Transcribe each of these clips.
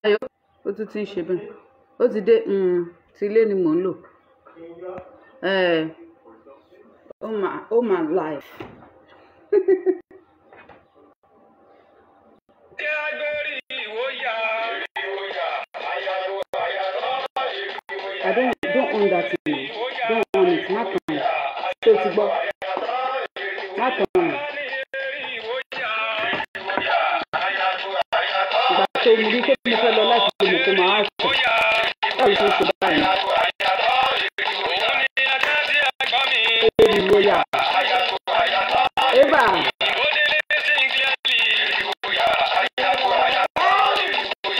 Ayọ̀ ó tún ti ń ṣe bẹ́ẹ̀. Ó ti dé, ti ilé ni mò ń lò. Eh, oh my life. I don't own that thing. Don't own it. Má tàn. Ṣé o ti gbọ́? Má tàn. Ìgbà tó mo rí pé mo fẹ́ lọ láti lè mọ̀ kó máa ṣe. Báwo ṣe ń ṣe báyìí? Èrìwò yà. Ébà.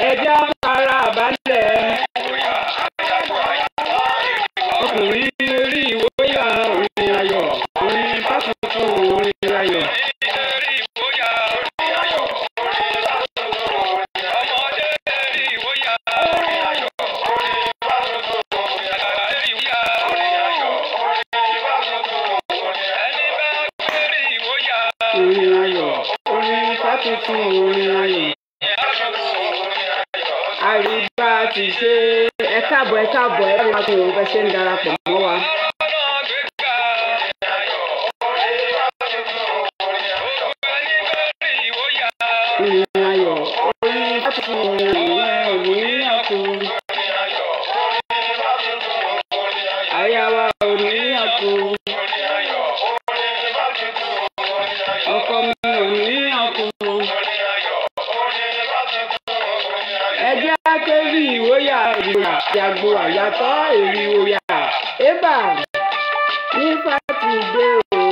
Ẹja fara balẹ̀. Ọkùnrin rí ìwóyà orin ayọ̀, orin fásitì orin ayọ̀. Orin ayọ̀, orin fásitì orin ayọ̀. Àríbá ti ṣe. Ẹ káàbọ̀, ẹ káàbọ̀, ẹ bá wa kí òun fẹ́ ṣe ń darapọ̀ mọ́ wa. Orin ayọ̀, orin fásitì orin ayọ̀, orin àkú. Àyà wa orin àkú. Ọkọ mi orin àkú. Ẹ jẹ́ kéwì ìwóyà ìwòyà yàgò àyàtọ̀ èrì ìwòyà. Ébà nípa ti dé o.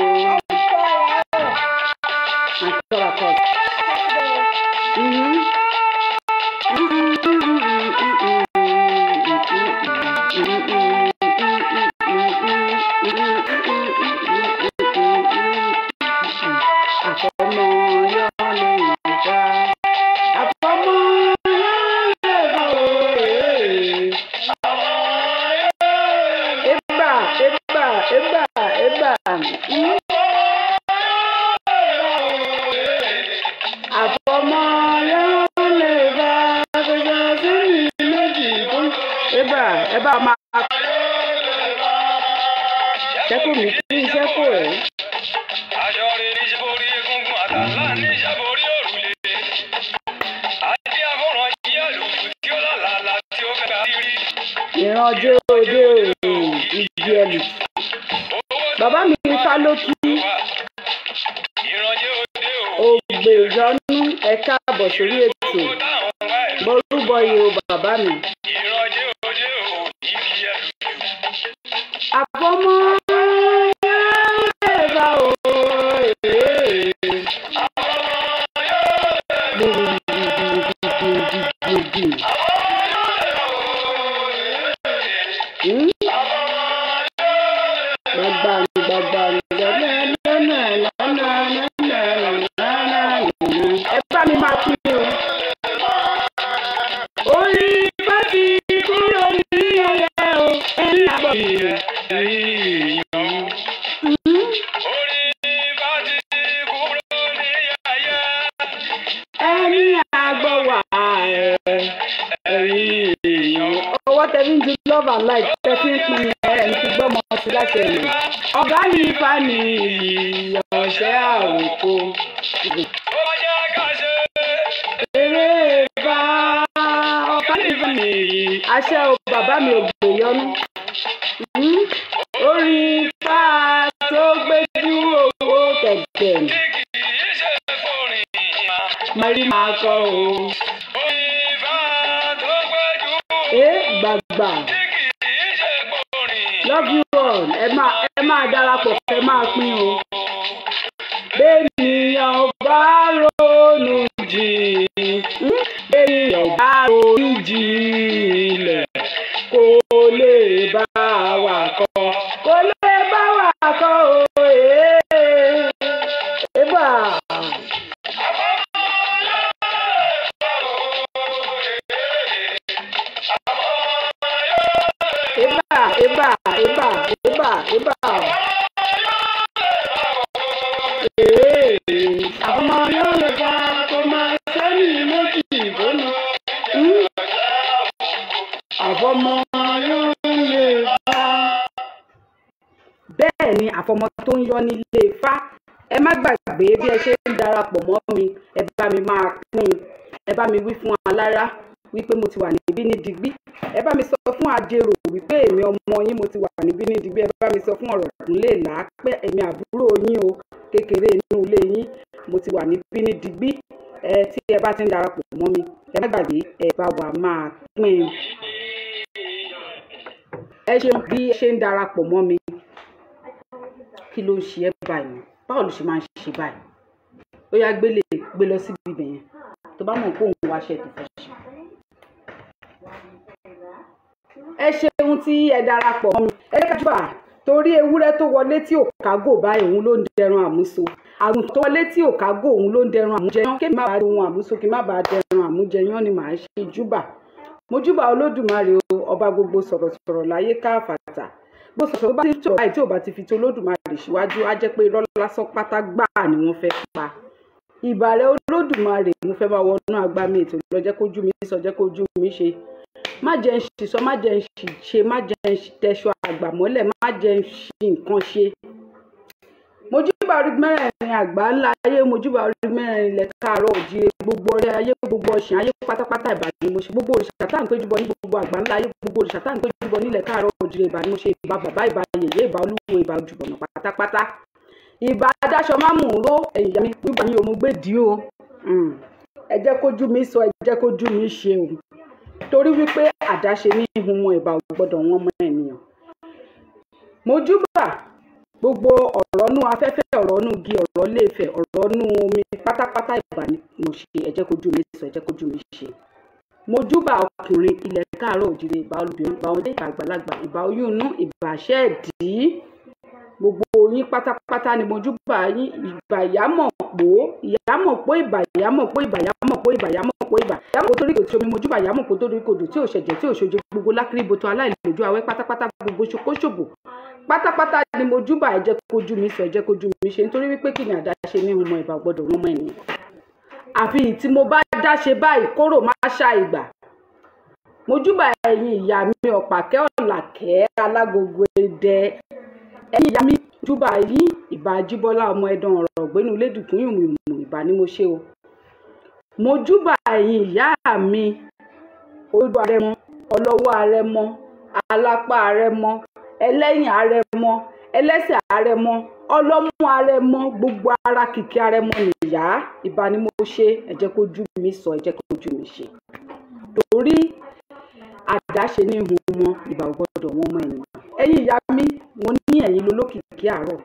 Àtọ́rakọ̀. Àfọmọ́ yọ lè já. Àfọmọ́ yọ lè bá o. Ébà, ébà, ébà, ébà. Àfọmọ́ yọ lè bá fẹsẹ̀ sẹ́yìn méjì tó. Ébà, ẹ bá máa. Ṣẹ́kù mi kí iṣẹ́ kò rẹ̀. Ìrànjẹ́ òde igi ẹlù. Bàbá mi Fálókí ògbè ìyọnú, ẹ káàbọ̀ sórí ètò. Mo rúbọ yìí o bàbá mi. Àfọmọ́ lè bá o. Ẹ bá mi máa pín o. Orí bá ti kúrò ní ọ̀rẹ́ o, ẹni àbọ̀. Ẹni àgbọ̀ wà ẹ̀rí. Ọwọ́ tẹ̀sí ń ju love and light tẹ̀sí ń pin ẹ̀ ń fi gbọ́mọ sí láti ẹ̀yìn. Ọ̀gá mi fa ni ọ̀ṣẹ́ àwòkọ. Eré bá ọ̀gá mi fa ni àṣẹ o bàbá mi ò gbè yọnu. Orí ifá tó gbójú owó kẹ̀kẹ́. Màrí máa kọ o. Ẹ gbàgbà. Love you all. Ẹ máa darapọ̀ kẹ́ máa pín o. Bẹ́ẹ̀nìyàn bá ronú jìn. Bẹ́ẹ̀nìyàn bá ronú jinlẹ̀. Kò lè bá wa kọ́. Kò lè bá wa kọ́ o. Ébà. Ébà, ébà, ébà, ébà, ébà. Àfọmọ́ yóò lè bá kó máa sẹ́ni méjì bónú. Àfọmọ yọ nílé Ifá. Bẹ́ẹ̀ ni, àfọmọ tó ń yọ nílé Ifá. Ẹ má gbàgbé bí ẹ ṣe ń darapọ̀ mọ́ mi, ẹ bá mi máa pín in. Ẹ bá mi wí fún alára wípé mo ti wà níbí ní digbí. Ẹ bá mi sọ fún ajérò wípé èmi ọmọ yín, mo ti wà níbí ní digbí. Ẹ bá mi sọ fún Ọ̀rọ̀gúnlé là pé èmi àbúrò yín o, kékeré inú ilé yín, mo ti wà níbí ní digbí. Ẹ tí ẹ bá ti ń darapọ̀ mọ́ mi, ẹ má gbàgbé, ẹ bá wa máa pín in. Ẹ ṣeun bí ẹ ṣe ń darapọ̀ mọ́ mi. Kí ló ń ṣe ẹ́ báyìí? Báwo ló ṣe máa ń ṣe báyìí? Ó yá, gbélé gbé lọ síbi ibẹ̀ yẹn tó bá mọ̀ pé òun wáṣẹ́ tó fẹ́ ṣe. Ẹ ṣeun tí ẹ darapọ̀ mọ́ mi. Ẹ jẹ́ ká júbà, torí ewúrẹ́ tó wọlé tí ò kágò báyìí, òun ló ń dẹran àmúso. Àgùntàn tó wọlé tí ò kágò, òun ló ń dẹran àmújẹyán. Kí má bàa ohun àmúso, kí má bàa dẹran àmújẹyán ni màá ṣe júbà. Mo júbà Olódùmarè o, ọba gbogbo sọ̀rọ̀sọ̀rọ̀ láyé káfàtà. Bó sọ̀rọ̀ bá ti sọ̀rọ̀ báyìí, tí ò bá ti fi ti Olódùmarè síwájú, á jẹ́ pé irọ́ lásán pátá gbáà ni wọ́n fẹ́ pa. Ìbà rẹ Olódùmarè. Mo fẹ́ máa wọnú agbami ètò lọ. Jẹ́ kójú mi sọ, jẹ́ kójú mi ṣe. Má jẹ́ ń ṣì sọ, má jẹ́ ń ṣì ṣe, má jẹ́ ń tẹṣọ àgbà mọ́lẹ̀, má jẹ́ ń ṣì nǹkan ṣe. Mojúbà orí mẹ́rẹ̀ẹ̀rin àgbà ńlá ayé, mojúbà orí mẹ́rẹ̀ẹrin ilẹ̀ káàárọ̀ òjíire, gbogbo ọrẹ ayé, gbogbo ọ̀sìn ayé pátápátá, ìbà ni mo ṣe. Gbogbo òrìṣà tá à ń péjú bọ ní gbogbo àgbà ńlá ayé, gbogbo òrìṣà tá à ń péjú bọ nílẹ̀ káàárọ̀ òjíire, ìbà ni mo ṣe. Ìbà bàbá, ìbà yèyé, ìbà olúwo, ìbà ojúbọ̀nà pátápátá, ìbà adáṣọ má mú un ró. Ẹ̀yìn ìyá mi, wíwà yín o, mo gbé dì o. Ẹ jẹ́ kójú mi sọ, ẹ jẹ́ kójú mi ṣe o, torí wípé àdáṣe ní ihun wọn, ìbà ò gbọ́dọ̀ wọn mọ́ ènìyàn. Mojúbà gbogbo ọ̀rọ̀ nú afẹ́fẹ́, ọ̀rọ̀ nú igi, ọ̀rọ̀ léèfẹ̀, ọ̀rọ̀ nú omi pátápátá, ìbà ni mo ṣe. Ẹ jẹ́ kójú mi sọ, ẹ jẹ́ kójú mi ṣe. Mojúbà ọkùnrin ilẹ̀ káàárọ̀ òjìrè, ìbà obìnrin, ìbà ọmọdé, ìbà àgbàlagbà, ìbà oyún inú, ìbà ṣẹ́ẹ̀dí, gbogbo yín pátápátá ni mojúbà yín. Ìbà ìyámọ̀pó, ìyámọ̀pó, ìbà ìyámọ̀pó, ìbà ìyámọ̀pó, ìbà ìyámọ̀pó, ìbà ìyámọ̀pó torí kò tí omi. Mojúbà ìyámọ̀pó torí kodò tí ò ṣẹ̀jẹ̀, tí ò ṣojo, gbogbo lákìrìbòtò aláìlójú awẹ́ pátápátá, gbogbo ṣokóṣòbò pátápátá ni mojúbà. Ẹ jẹ́ kójú mi sọ, ẹ jẹ́ kójú mi ṣe, nítorí wípé kí ni? Àdáṣe ní ọmọ, ìbà gbọ́dọ̀ wọn mọ ènìyàn. Àfi tí mo bá dáṣe báyìí, kóró má ṣá ìgbà. Mojúbà ẹ̀yin ìyá mi, ọ̀pàkẹ́ ọ̀làkẹ́ alágogo idẹ, ẹ̀yin ìyá mi, júbà yín. Ìbà Jíbọ́lá ọmọ ẹ̀dán ọ̀rọ̀ ọ̀gbẹ́nu lédùkún yùmùyùmù, ìbà ni mo ṣe o. Mojúbà ẹ̀yin ìyá mi, olú arẹmọ, ọlọ́wọ́ arẹmọ, alápá arẹmọ, ẹlẹ́yìn arẹmọ, ẹlẹ́sẹ̀ arẹmọ, ọlọ́mú arẹmọ, gbogbo ara kìkì arẹmọ nìyá, ìbà ni mo ṣe. Ẹ jẹ́ kójú mi sọ, ẹ jẹ́ kójú mi ṣe, torí àdáṣe ní ihun wọn, ìbà ò gbọ́dọ̀ wọn mọ ènìyàn. Ẹ̀yin ìyá mi, mo ní ẹ̀yin lolókìkí àárọ̀,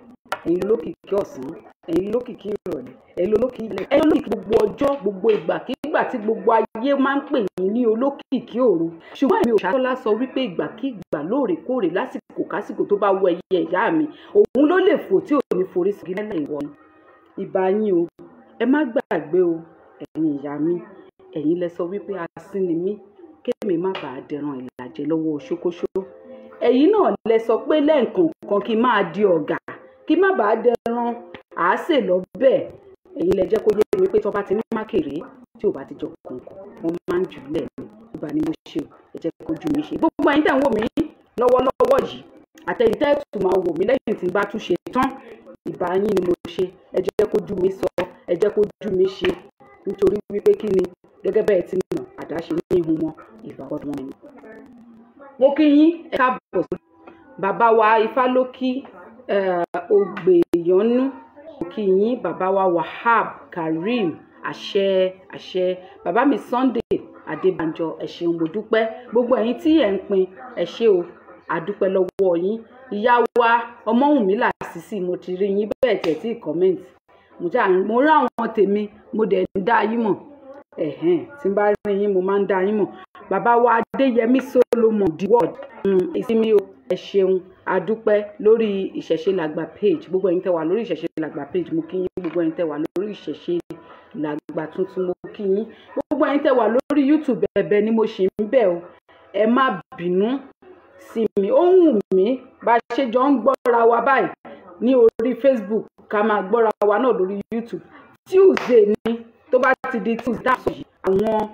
ẹ̀yin lolókìkí ọ̀sán, ẹ̀yin lolókìkí ìrọ̀lẹ́, ẹ̀yin lolókìkí ilẹ̀, ẹ̀yin lolókìkí gbogbo ọjọ́, gbogbo ìgbàkigbà tí gbogbo ayé máa ń pè yín ní olókìkí òru. Ṣùgbọ́n èmi Òṣàtọ́lá sọ wípé ìgbàkigbà, lóòrèkóòrè, lásìkò kásìkò tó bá wọ ẹyẹ ìyá mi, òun ló lè fò tí ò ní forí sí lẹ́lẹ̀ ìwọ ni. Ìbà yín o. Ẹ má gbàgbé o, ẹ̀yin ìyá mi, ẹ̀yin lẹ sọ wípé asín ni mí, kémi má bàa dẹran ìlàjẹ lọ́wọ́ ṣókóṣó. Ẹ̀yin náà lẹ sọ pé lẹ́ǹkọ̀ọ̀kan kí n máa di ọ̀gà, kí má bàa dẹran àásè lọ́bẹ̀. Ẹ̀yin lẹ jẹ́ kó yé mi pé tó bá ti ní mákèrè, tí ò bá ti jọ kọ̀ọ̀kan, wọ́n máa ń jù ú lẹ̀ ni. Ìbà ni mo ṣe o. Ẹ jẹ́ kójú mi ṣe. Gbogbo ẹ̀yin tẹ̀ ń wò mí lọ́wọ́lọ́wọ́ yìí, àtẹ̀yin tẹ́ tún máa wò mí lẹ́yìn tí n bá tún ṣe tán, ìbà yín ni mo ṣe. Ẹ jẹ́ kójú mi sọ, ẹ jẹ́ kójú mi ṣe, nítorí wípé kí ni? Gẹ́gẹ́ bẹ́ẹ̀ tí mọ̀, àdáṣe ní ihun wọn, ìbà ọdún wọn ni. Mo kí yín, ẹ káàbọ̀ sí bàbá wa Ifálókí Ògbèyànnú. Mo kí yín, bàbá wa Wahab Kareem, àṣẹ àṣẹ. Bàbá mi Sunday Adébánjọ, ẹ ṣeun, mo dúpẹ́. Gbogbo ẹ̀yin tí ẹ̀ ń pín, ẹ ṣé o, àdúpẹ́ lọ́wọ́ yín. Ìyá wa Ọmọ́wùnmí Làṣìṣì, mo ti rí yín bẹ́ẹ̀ tẹ̀ tí comment. Mo já mo rí àwọn tèmi, mo dẹ̀ ń dá yín mọ̀. Ẹ̀hẹ́n, tí n bá rí yín, mo máa ń dá yín mọ̀. Bàbá wa Adéyẹmí Solomon the world, ìsinmi o, ẹ ṣeun, àdúpẹ́. Lórí Ìṣẹ̀ṣe Làgbà page, gbogbo ẹ̀yin tẹ́ wà lórí Ìṣẹ̀ṣe Làgbà page, mo kí yín. Gbogbo ẹ̀yin tẹ́ wà lórí Ìṣẹ̀ṣe Làgbà tuntun, mo kí yín. Gbogbo ẹ̀yin tẹ́ wà lórí YouTube, ẹ̀bẹ̀ ni mo ṣì ń bẹ̀ o, ẹ má bínú sí mi. Ó wù mí bá a ṣe jọ ń gbọ́ra wa báyìí ní orí Facebook, ká máa gbọ́ra wa náà lórí YouTube. Tuesday ni, tó bá ti di Tuesday yìí, àwọn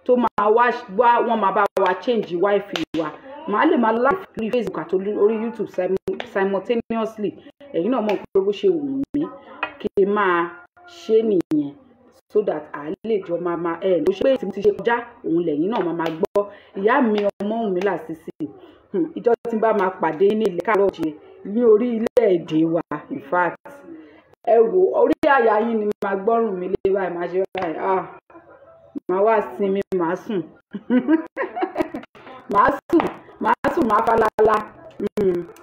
tó máa wá wá, wọ́n máa bá wa wa change wifi wa, màá lè máa live lórí Facebook àti orí YouTube simultaneously. Ẹ̀yin náà mọ̀ pé bó ṣe wù mí kí n máa ṣe nìyẹn, so that a lè jọ máa máa ẹ̀ ló ṣe pé tí mo ti ṣe kọjá òun lẹ́yìn náà máa máa gbọ́. Ìyá mi Ọmọ́wùnmí Lásìsì, ìjọ tí n bá máa pàdé ní ilẹ̀ káàárọ̀ oòjíire ní orí ilẹ̀ èdè wa, in fact ẹ wò orí àyà yín ni màá gbọ́rùn mi lé báyìí, màá ṣe báyìí, ah màá wá sinmi, màá sùn màá sùn màá sùn màá falala,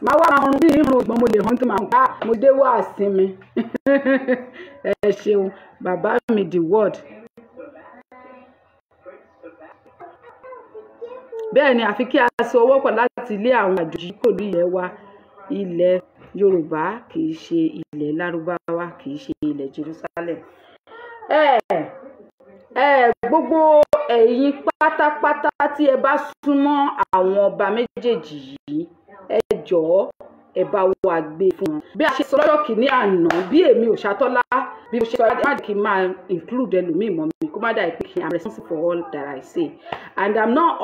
màá wá ọrùn bí irun ìgbọ́n mo lè hàn tó máa ń pa mo dé wá sinmi. Ẹ ṣeun bàbá mi the word. Bẹ́ẹ̀ ni àfi kí a so ọwọ́ pọ̀ láti lé àwọn àjòjì kò ní ilẹ̀ wa. Ilẹ̀ Yorùbá kì í ṣe ilẹ̀ Lárúbáwá, kì í ṣe ilẹ̀ Jerusalem. Gbogbo ẹ̀yin pátápátá tí ẹ bá súnmọ́ àwọn ọba méjèèjì yìí, ẹ jọ̀ọ́ ẹ bá wa gbé fún wọn. Bí a ṣe sọ lọ́jọ́ kìíní àná, bí èmi ò ṣàtọ́lá, bí mo ṣe sọ, má kí n máa include ẹlòmíì mọ́ mi, kó má dà pé I'm responsible for all that I say, and I'm not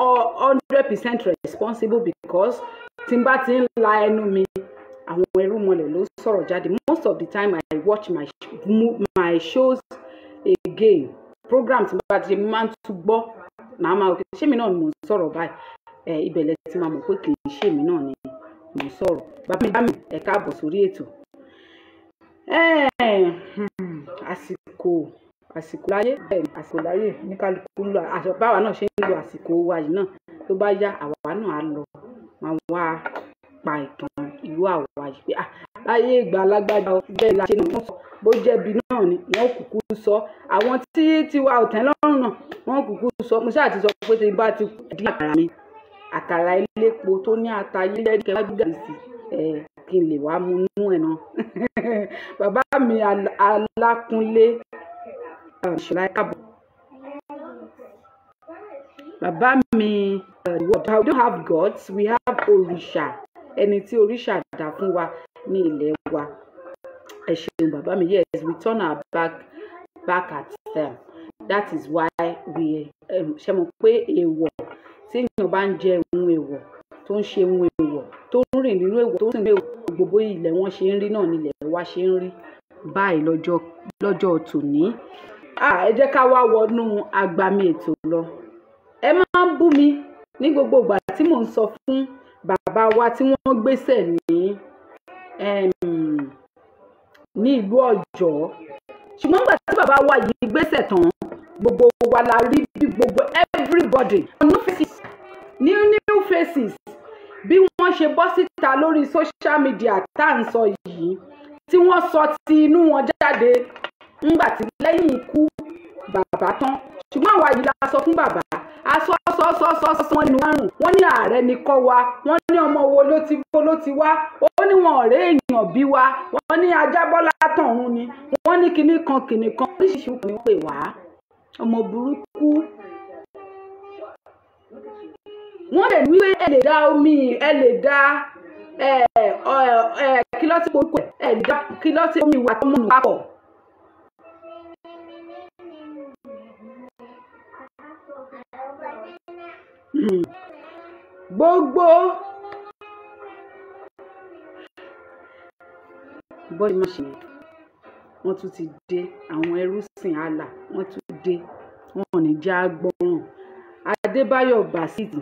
100% responsible because tí n bá ti ń la ẹnu mi, àwọn ẹrú mọlẹ̀ ló sọ̀rọ̀ jáde. Most of the time I watch my shows again, program tí n bá ti ṣe, mo máa ń tún gbọ́, màá máa wò ṣé èmi náà ni mò ń sọ̀rọ̀ báyìí. Ibẹ̀ lẹ ti máa mọ̀ pé kì í ṣe èmi náà ni mò ń sọ̀rọ̀. Bàbá mi, ẹ káàbọ̀ sórí ètò. Àsìkò láyé, bẹ́ẹ̀ ni àsìkò láyé ní kálukú ń lọ, àṣọ báwa náà ṣe ń lo àsìkò wa yìí náà, tó bá yá àwa náà á lọ, máa wá pa ìtàn irú àwa yìí pé láyé ìgbà alágbájá bẹ́ẹ̀ la ṣe ní wọ́n sọ, bó jẹ́bi náà ni wọ́n kúkú sọ, àwọn tí tiwa ò tẹ́ lọ́rùn náà wọ́n kúkú sọ. Mo ṣáà ti sọ pé tí n bá ti dín àkàrà mi, àkàrà elépo tó ní ata yẹ́lẹ́ kẹwàá gbígbà sí ẹ kí n lè wá mú inú ẹ̀ náà. Bàbá mi Alákúnlé Ṣọlá káàbọ̀. Bàbá mi, we don't have gods, we have òrìṣà, ẹni tí òrìṣà dá fún wa ní ilẹ̀ wa. Ẹ ṣeun bàbá mi. Yes, we turn our back at them. That is why we ṣe mọ̀ pé èèwọ̀ tí èèyàn bá ń jẹ ohun èèwọ̀, tó ń ṣe ohun èèwọ̀, tó ń rìn nínú èèwọ̀, tó ń sìn nínú èèwọ̀, gbogbo ilẹ̀ wọn ṣe ń rí náà nílẹ̀ wa ṣe ń rí báyìí lọ́jọ́ tòní. Ẹ jẹ́ ká wá wọnú agbami ètò lọ. Ẹ máa ń bú mi ní gbogbo ìgbà tí mò ń sọ fún bàbá wa tí wọ́n gbéṣẹ̀ ní ìlú Ọ̀yọ́. Ṣùgbọ́n nígbà tí bàbá wa yìí gbéṣẹ̀ tán, gbogbo wa la rí bí gbogbo everybody new faces, new faces bí wọ́n ṣe bọ́ síta lórí social media tá à ń sọ yìí, tí wọ́n sọ ti inú wọn jáde ńgbà tí lẹ́yìn ikú bàbá tán. Ṣùgbọ́n àwa yìí la sọ fún bàbá, a sọ sọ sọ sọ sọ wọn nínú àrùn, wọ́n ní ààrẹ ní kọ́ wa, wọ́n ní ọmọ wo ló ti wá, ó ní wọn ọ̀rẹ́ èèyàn bí wa, wọ́n ní ajábọ́lá tọ̀hún ni, wọ́n ní kinní kan kinní kan, oríṣiríṣi ni wọ́n pè wá, ọmọ burúkú. Wọ́n lè wí pé ẹ lè da omi, ẹ lè da kí ló ti porúkọ ẹ lè da kí ló ti omi ìwà tọmọ nù papọ̀. Gbogbo bọ́ọ̀lù má ṣe, wọ́n tún ti dé, àwọn ẹrúsìn àlà wọ́n tún dé, wọn ò ní já gbọ́ràn. Adébáyọ̀ Basit,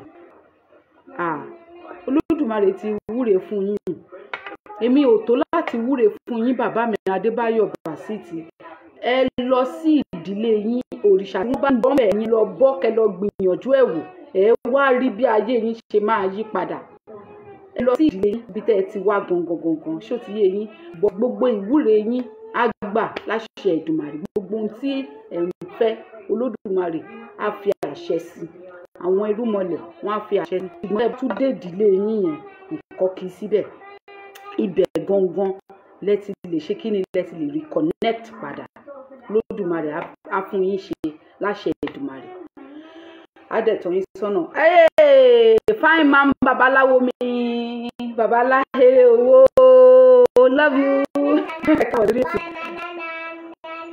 Olódùmarè ti wúre fún yín, èmi ò tó láti wúre fún yín bàbá mi Adébáyọ̀ Basit. Ẹ lọ sí ìdílé yín, òrìṣà tí wọ́n bá ń bọ́ ẹ̀yin lọ bọ́, kẹ́ lọ gbìyànjú ẹ̀ wò, ẹ wá rí bí ayé yín ṣe máa yí padà. Ẹ lọ sí ìdílé yín bí tẹ́ ẹ ti wá gangan gangan, ṣó ti yé yín? Gbogbo ìwúre yín á gbà láṣẹ Èdùmàrè, gbogbo ohun tí ẹ ń fẹ́ Olódùmarè á fi àṣẹ sí, àwọn irúnmọlẹ̀ wọ́n á fi àṣẹ sí. Ṣùgbọ́n ẹ tún dé ìdílé yín yẹn, nǹkan kì í síbẹ̀, ibẹ̀ gangan lẹ ti lè ṣe kí ni, lẹ ti lè reconnect padà. Olódùmarè á fún yín ṣe láṣẹ Èdùmàrè, á dẹ̀ tọ́ yín sọ́nà. Fine man babaláwo mi, babaláhe owó, love you.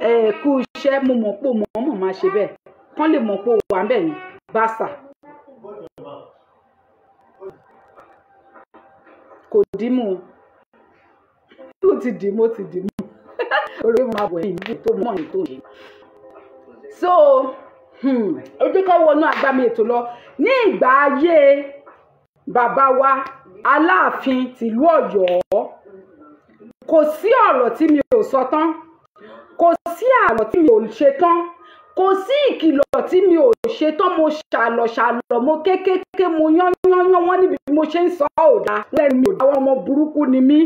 Ẹ kú iṣẹ́, mo mọ̀ pé mọ̀ máa ṣe bẹ́ẹ̀, kán lè mọ̀ pé wà ń bẹ̀ ní bàṣà. Kò dìímú o, ó ti dìímú, ó ti dìímú. Orí máa bọ̀ ẹ̀yìn tó mọ̀ ní tó yẹ. So ó jẹ́ ká wọnú agbami ètò lọ. Ní ìgbà ayé bàbá wa Aláàfin tìlú Ọ̀yọ́, kò sí ọ̀rọ̀ tí mi ò sọ tán, kò sí àlọ́ tí mi ò ṣe tán, kò sí ìkìlọ̀ tí mi ò ṣe tán. Mo ṣàlọ̀ ṣàlọ̀, mo kékéké, mo yán yán yán. Wọ́n níbi mo ṣe ń sọ ò dáa, lẹ́nu mi ò dáwọ́, ọmọ burúkú ni mí.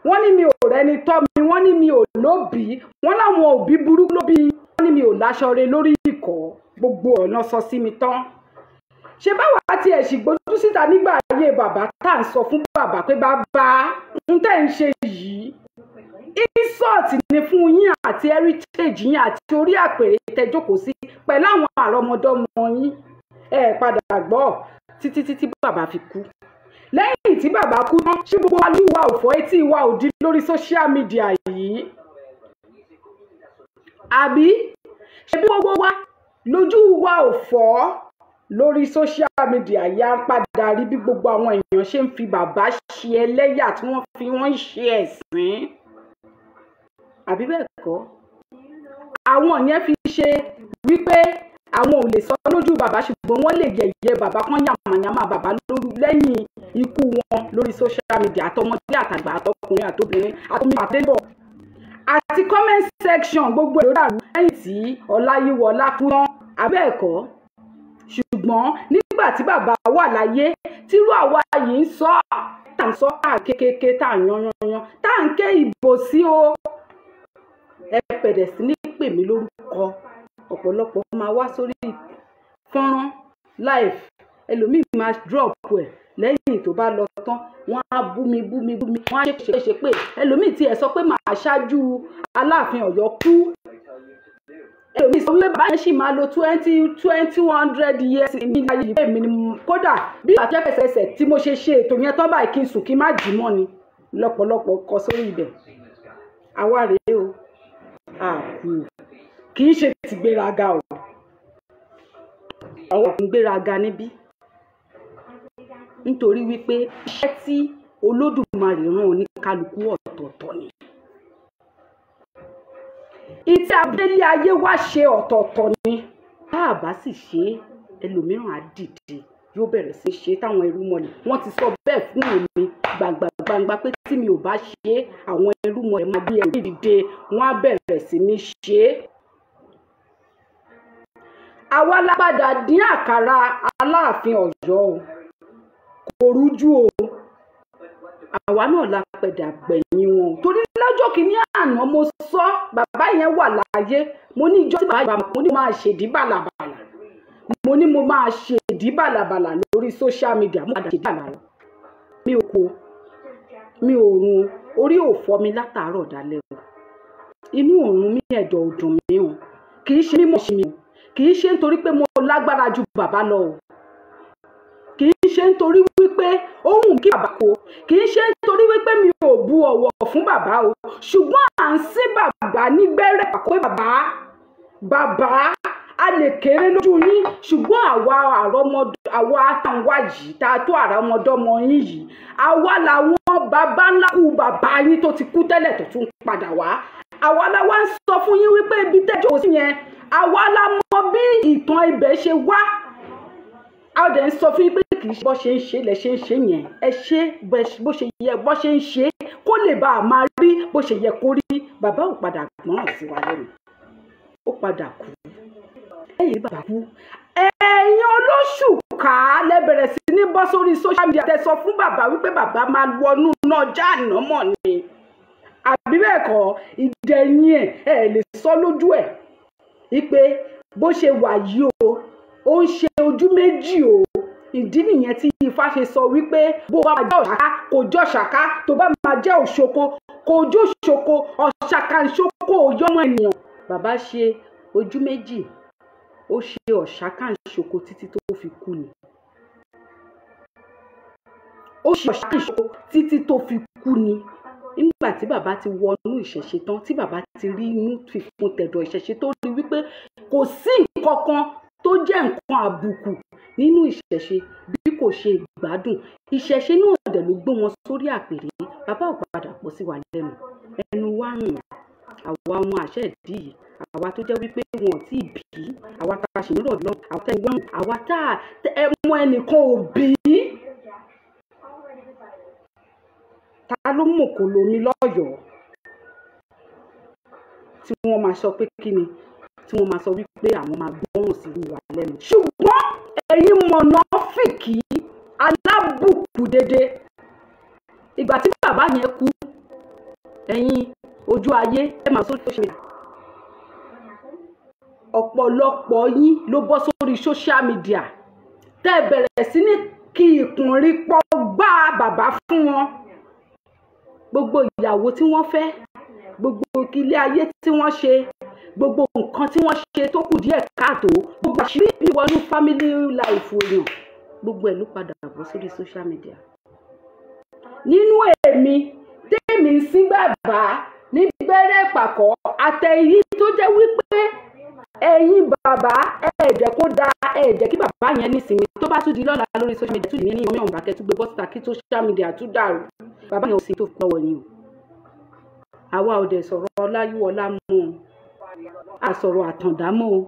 Wọ́n ní mi ò rẹ́ni tọ́ mi, wọ́n ní mi ò lóbìí, wọ́n láwọn òbí burúkú ló bí, wọ́n ní mi ò láṣọ re lórí ìkọ́. Gbogbo ọ̀nà sọ sí mi tán. Ṣé báwa tiẹ̀ sì gbójú síta nígbà ayé bàbá tá à ń sọ fún bàbá pé bàbá ń tẹ̀ ń ṣe yìí, insult ni fún yín àti heritage yín àti orí àpèrè tẹ́ jókòó sí pẹ̀lú àwọn àrọ́mọdọ́mọ yín. Ẹ padà gbọ́ títí títí bàbá fi kú. Lẹ́yìn tí bàbá kú tán, ṣé gbogbo wa lù wá òfò etí wa ò di lórí social media yìí? Àbí ṣé bí gbogbo wa lójú wa ò fọ́ lórí social media yìí? Á padà rí bí gbogbo àwọn èèyàn ṣe ń fi bàbá ṣe ẹlẹ́yà tí wọ́n fi wọ́n ń ṣe ẹ̀sín. Àbí bẹ́ẹ̀ kọ́? Àwọn yẹn fi ṣe wípé àwọn ò lè sọ lójú bàbá, ṣùgbọ́n wọ́n lè yẹ̀yẹ́ bàbá kan yàmàyàmà bàbá lórí lẹ́yìn ikú wọn lórí social media, àtọmọdé àtàgbà, àtọkùnrin àtobìnrin, àtomi àtẹ́bọ̀ àti comment section, gbogbo èrò dàrú lẹ́yìn tí Ọláyíwọlá kú tán. Àbẹ́ẹ̀kọ́? Ṣùgbọ́n nígbà tí bàbá wà láyé, tírú àwa yìí ń sọ, tá à ń sọ kékeré, tá à ń yan yan yan, tá à ń ké ìbò sí o, ẹ bẹ̀rẹ̀ sí ní pè mí lórúkọ. Ọ̀pọ̀lọpọ̀ máa wá sórí fọ́nrán live, ẹlòmíì máa drop ẹ̀ lẹ́yìn tó bá lọ tán, wọ́n á bú mi bú mi bú mi, wọ́n á ṣe ṣe pé ẹlòmíì tiẹ̀ sọ pé màá ṣáájú Aláàfin Ọ̀yọ́ kú. Ẹlòmíì sọ wípé bàbá yẹn sì máa lo 200 years ní ayé yìí. Èmi ni kódà bí àtẹ́fẹsẹsẹ tí mo ṣe ṣe ètò yẹn tán báyìí, kí n sùn kí n má jí mọ́ ni lọ́pọ̀lọpọ̀ kọ sórí ibẹ̀. Àwa rèé o, àkù kì í ṣe tìgbéraga o, àwọn kì í gbéraga níbí, nítorí wípé iṣẹ́ tí Olódùmarè rán oníkálukú ọ̀tọ̀ọ̀tọ̀ ni. Ìtí abẹ́lé ayé wá ṣe ọ̀tọ̀ọ̀tọ̀ ni. Tá a bá sì ṣe é, ẹlòmíràn á dìde, yóò bẹ̀rẹ̀ sí ṣe táwọn ẹrú mọ̀lẹ̀. Wọ́n ti sọ bẹ́ẹ̀ fún èmi gbangba gbangba pé tí mi ò bá ṣe é, àwọn ẹrú mọ̀lẹ̀ máa gbé ẹrú dìde, wọ́n á bẹ̀rẹ̀ sí ní ṣe é. Àwa la padà dín àkàrà Aláàfin Ọ̀yọ́ o, kò rújú o. Àwa náà la padà gbẹ̀yìn wọn o, torí lọ́jọ́ kìíní àná mo sọ, bàbá yẹn wà láàyè, mo ní ìjọ tí bàbá mo ní mo máa ṣèdí bàlàbàlà, mo ní mo máa ṣèdí bàlàbàlà lórí social media, mo padà ṣèdí bàlàbàlà. Mi ò kó, mi ò run, orí ò fọ́ mi látàárọ̀ dalẹ́ o, inú òórùn mi, ẹ̀dọ̀ ò dùn mí o. Kì í ṣe mímọ̀ ṣe mi o, kì í ṣe nítorí pé mo lágbára ju bàbá lọ o, kì í ṣe nítorí wípé ó wù kí bàbá kó, kì í ṣe nítorí wípé mi ò bu ọ̀wọ̀ fún bàbá o, ṣùgbọ́n à ń sín bàbá nígbẹ́rẹ́ pé bàbá, bàbá, a lè kéré lójú yín, ṣùgbọ́n àwa àrọ́mọdé, àwa àtàwọn yìí tá a tó àrọ́mọdọ́mọ yín yìí, àwa làwọn bàbá ńlá kú bàbá yín tó ti kú tẹ́lẹ̀ tó tún padà wá. Àwa la wá ń sọ fún yín wípé ibi tẹ́jọ́ sí yẹn, àwa la mọ bí ìtàn ibẹ̀ ṣe wá. A dẹ̀ ń sọ fún yín pé kì í ṣe bó ṣe ń ṣe lẹ ṣe ń ṣe yẹn, ẹ ṣe bó ṣe yẹ, bó ṣe ń ṣe kó lè bá a máa rí bó ṣe yẹ kó rí. Bàbá ò padà gbọ́ràn sí wa lẹ́nu, ó padà kú. Lẹ́yìn bàbá kú, ẹ̀yin olóṣùká lẹ bẹ̀rẹ̀ sí ní bọ́ sórí social media, tẹ sọ fún bàbá wípé bàbá máa wọnú náà jáàná mọ̀ ni, àbí bẹ́ẹ̀ kọ́? Ìdẹ̀yìn ẹ̀ ẹ̀ lè sọ lójú ẹ̀ wípé bó ṣe wà yìí o, ó ń ṣe ojú méjì o. Ìdí nìyẹn tí Ifá ṣe sọ wípé bó bá máa jẹ́ ọ̀ṣàká kò jẹ́ ọ̀ṣàká, tó bá máa jẹ́ òṣoko kò jẹ́ òṣoko, ọ̀ṣàkà ń ṣoko òyọ́mọ ènìyàn. Bàbá ṣe ojú méjì, ó ṣe ọ̀ṣàkà ń ṣoko títí tó fi kú ni. Ó ṣe ọ̀ṣàkà ń ṣoko títí tó fi kú ni. Nígbà tí bàbá ti wọnú ìṣẹ̀ṣe tán, tí bàbá ti rí inú fífún tẹ̀dọ̀ ìṣẹ̀ṣe, tó rí wípé kò sí nǹkan kan tó jẹ́ nǹkan àbùkù nínú ìṣẹ̀ṣe bí kò kò ṣe ìgbádùn. Ìṣẹ̀ṣe náà dẹ̀ ló gbé wọn sórí àpèrè. Bàbá ò padà pọ̀ sí wa lẹ́nu, ẹnu wa rùn. Àwa ọmọ àṣẹ ìdí yìí, àwa tó jẹ́ wípé wọn ò tí ì bí, àwa tá a ṣì ń rọ̀ lọ, àwa tá ẹ wọ́n, àwa tá ẹ mọ ẹnìkan ò bí. Ta ló mọ̀ kó lomi lọ́yọ̀ọ́ tí wọ́n máa sọ pé kí ni, tí wọ́n máa sọ wípé àwọn máa gbọ́ràn sí wa lẹ́nu. Ṣùgbọ́n ẹ̀yin mọ̀nàfìkì alábùkù dédé, ìgbà tí bàbá yẹn kú, ẹ̀yin ojú ayé ẹ máa sórí social media. Ọ̀pọ̀lọpọ̀ yín ló bọ́ sórí social media tẹ́ ẹ bẹ̀rẹ̀ sí ní kí ìkùnrin pọ̀ gbá bàbá fún wọn. Gbogbo ìyàwó tí wọ́n fẹ́, gbogbo ilé ayé tí wọ́n ṣe, gbogbo nǹkan tí wọ́n ṣe tó kù díẹ̀ káàtó, gbogbo àṣírí ìwọnú family life èèyàn, gbogbo ẹ̀ ló padà bọ́ sórí social media. Nínú èmi tèmi ń sín bàbá ní gbẹ́rẹ́ ìpàkọ́ àtẹ̀yí tó jẹ́ wípé ẹ̀yin bàbá ẹ̀ẹ́dẹ̀ kó da, ẹ̀ẹ́dẹ̀ kí bàbá yẹn nísinmi. Tó bá tún di lọ́la lórí social media tún ní ní ọmọ ọ̀bàkẹ́ tún gbé bọ́sítà kí social media tún dàrú. Bàbá yẹn ò sí tó lọ́wọ́ yín o. Àwa ò dẹ̀ sọ̀rọ̀ Ọláyíwọlá mọ́ o, a sọ̀rọ̀ Àtàndá mọ́ o,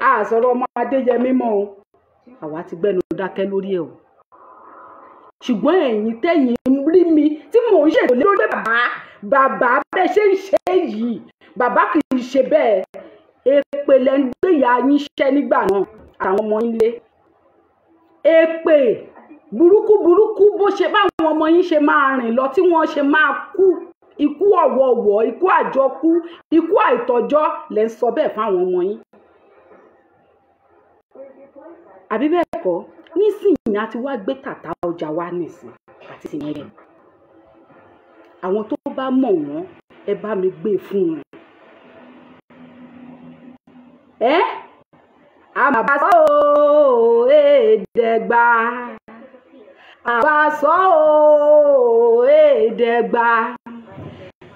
a sọ̀rọ̀ ọmọ Adéyẹmí mọ́ o. Àwa ti gbẹ́nu dákẹ́ lórí ẹ̀ o. Ṣùgbọ́n ẹ̀yin tẹ́yin rí mi tí mò ń ṣètò lórí bàbá, bàbá bẹ́ẹ̀ ṣe ń ṣe yìí, bàbá kì í ṣe bẹ́ẹ̀. Èpè lẹ ń gbé ìyá yín ṣẹ́ nígbà náà àtàwọn ọmọ yín lé. Èpè burúkú burúkú bó ṣe báwọn ọmọ yín ṣe máa rìn lọ tí wọ́n ṣe máa kú ikú ọ̀wọ̀ọ̀wọ̀, ikú àjọkú, ikú àìtọ́jọ́ lẹ ń sọ bẹ́ẹ̀ fáwọn ọmọ yín. Àbí bẹ́ẹ̀ kọ́, nísìnyí a ti wá gbé tàtà ọjà wa nìsín àti tìyẹn. Àwọn tó bá mọ̀ wọ́n, ẹ bá mi gbé fún wọn. Ẹ́ àbá sọ ooo èdègbà, àbá sọ ooo èdègbà,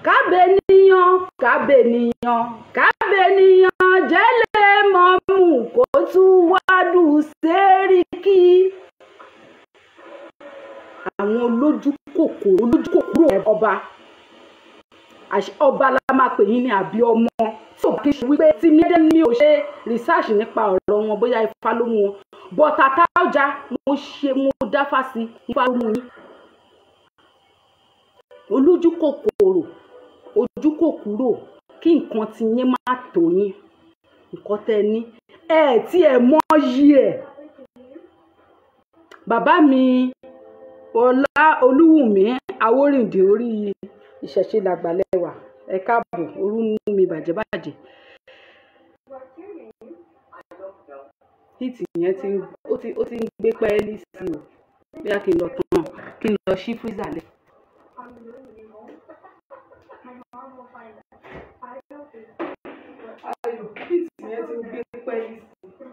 kábẹ́niyàn kábẹ́niyàn kábẹ́niyàn jẹ́lẹ̀ mọ́mú kó tún wádùú sẹ́ríkì. Àwọn olójú kòkòrò, olójú kòkòrò ọba, ọba la máa pè yín ní àbí ọmọ tí ò kí ṣe wípé tí mídé mi ò ṣe research nípa ọ̀rọ̀ wọn bóyá ifá ló mú wọn, but Àtaọ́jà mo ṣe mo dáfá sí ifá ló mú yín. Olójú kòkòrò, ojú kòkúrò, kí nǹkan ti yín má tó yín, nǹkan tẹ́ ní ẹ tí ẹ mọ̀ yí ẹ̀. Bàbá mi Ọlá Olúwùmí Awórìndé orí ìṣẹ̀ṣe làgbàlẹ̀wà, ẹ káàbọ̀, orú mú mi bàjẹ́ bàjẹ́. Hìtì yẹn ti ó ti ń gbé pẹ́ẹ́lí sí o, bóyá kí n lọ tán, kí n lọ ṣí freezer lẹ̀. Ayò, hìtì yẹn ti ń gbé pẹ́ẹ́lí sí.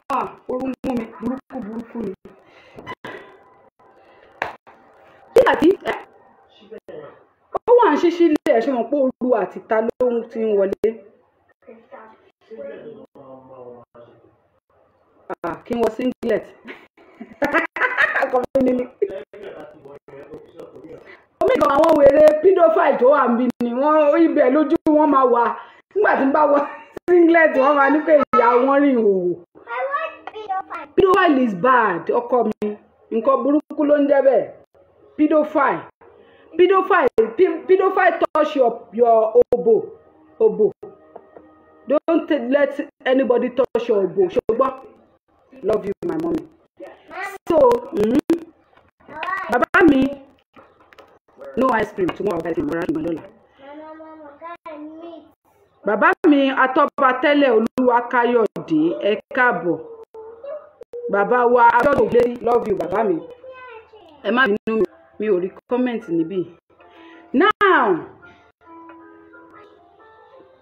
Ah, orú mú mi burúkú burúkú ni. Nígbà tí ó wà ń ṣíṣí ilé ẹ̀ ṣe mọ̀ pé ooru àti ìta ló ti ń wọlé. Ah, kí n wọ singlet. Omi kan àwọn wèrè pedophile tó wà níbí ni wọ́n ibẹ̀ lójú wọn máa wà. Nígbà tí n bá wọ singlet wọ́n máa ní pé ìyá wọn rìn ìhòòhò. Pedophile is bad, ọkọ mi. Nǹkan burúkú ló ń jẹ́ bẹ́ẹ̀. Pedophile. Pedophile, pedophile touch your obo, obo. Don't let anybody touch your obo. Ṣùgbọ́n, love you, my mommy. So, bàbá mi, no ice cream tomorrow, ice cream mọ́ra lọ́la. Bàbá mi Atọ́ba tẹ́lẹ̀ Olúwakáyọ̀dé, ẹ káàbọ̀. Bàbá wa Abíọ́dún Ògúnlérí, love you, bàbá mi. Ẹ má bínú mi, mi ò rí comment níbí. Now,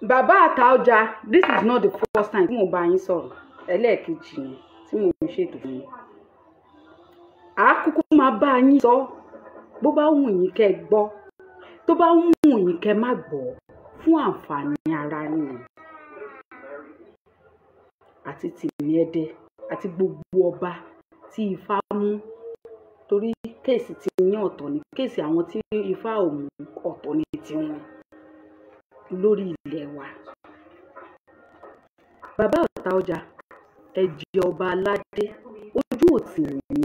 bàbá Àtaọ́jà, this is not the first time tí mo bá yín sọ̀rọ̀. Ẹlẹ́ẹ̀kejì ni tí mo ń ṣètò fún yín. Àákúkú máa bá yín sọ, bó bá wù yín kẹ́ gbọ́, tó bá wù yín kẹ́ má gbọ́, fún àǹfààní ara yín àti tìmí ẹdẹ. àti gbogbo ọba tí Ifá mú, torí case tí yín ọ̀tọ̀ ni, case àwọn tí Ifá ò mú ọ̀tọ̀ ni tiwọn lórí ilẹ̀ wa. Bàbá Àtaọjà, ẹ jẹ́ ọba aládé, ojú ò tì yín,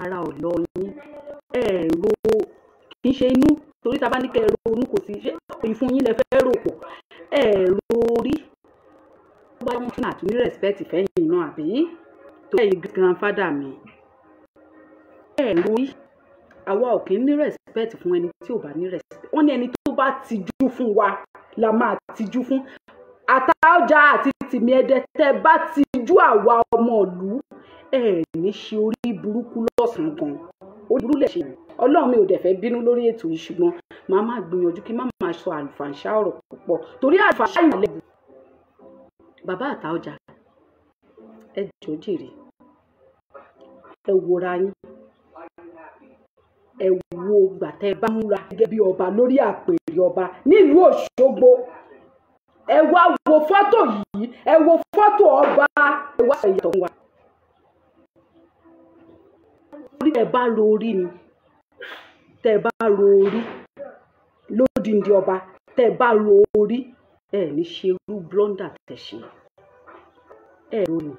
ara ò lọ yín, ẹ ro kì í ṣe inú, torí tá a bá ní kẹ́ ẹ ronú kò sí ṣé ìfun yín lẹ fẹ́ rò pọ̀, ẹ ro orí. Tó bá wọn tún àtúní respect fẹ́yìn náà àbí tó ẹ̀yin grandfather mi, ẹ ro orí. Àwa ò kí ń ní respect fún ẹni tí ò bá ní respect. Wọ́n ní ẹni tó bá tijú fún wa la máa tijú fún. Àtaọjà àti Tìmí Ẹdẹ, tẹ́ bá tijú àwa ọmọ ìlú, ẹ ní ṣe orí burúkú lọ́sàn-án gan. Orí burúkú lẹ̀ ṣe. Ọlọ́run mi ò dẹ̀ fẹ́ bínú lórí ètò yìí, ṣùgbọ́n màá máa gbìyànjú kí má máa sọ àlùfàǹṣá ọ̀rọ̀ púpọ̀ torí àlùfàǹṣá ìmọ̀lẹ́. Bàbá Àtaọjà, ẹ jọ̀ọ́ jèrè, ẹ wòra yín, ẹ wo ìgbà tẹ́ ẹ bá múra gẹ́gẹ́ bí ọba lórí àpèrè ọba nílùú Òṣogbo. Ẹ wá wo fọ́tò yìí, ẹ wo fọ́tò ọba, ẹ wá sọ ìyàtọ̀ fún wa. Torí tẹ́ ẹ bá ro orí ni, tẹ́ ẹ bá ro orí lódindi ọba, tẹ́ ẹ bá ro orí, ẹ ní ṣe irú blunder tẹ́ ṣe. Ẹ ro ni.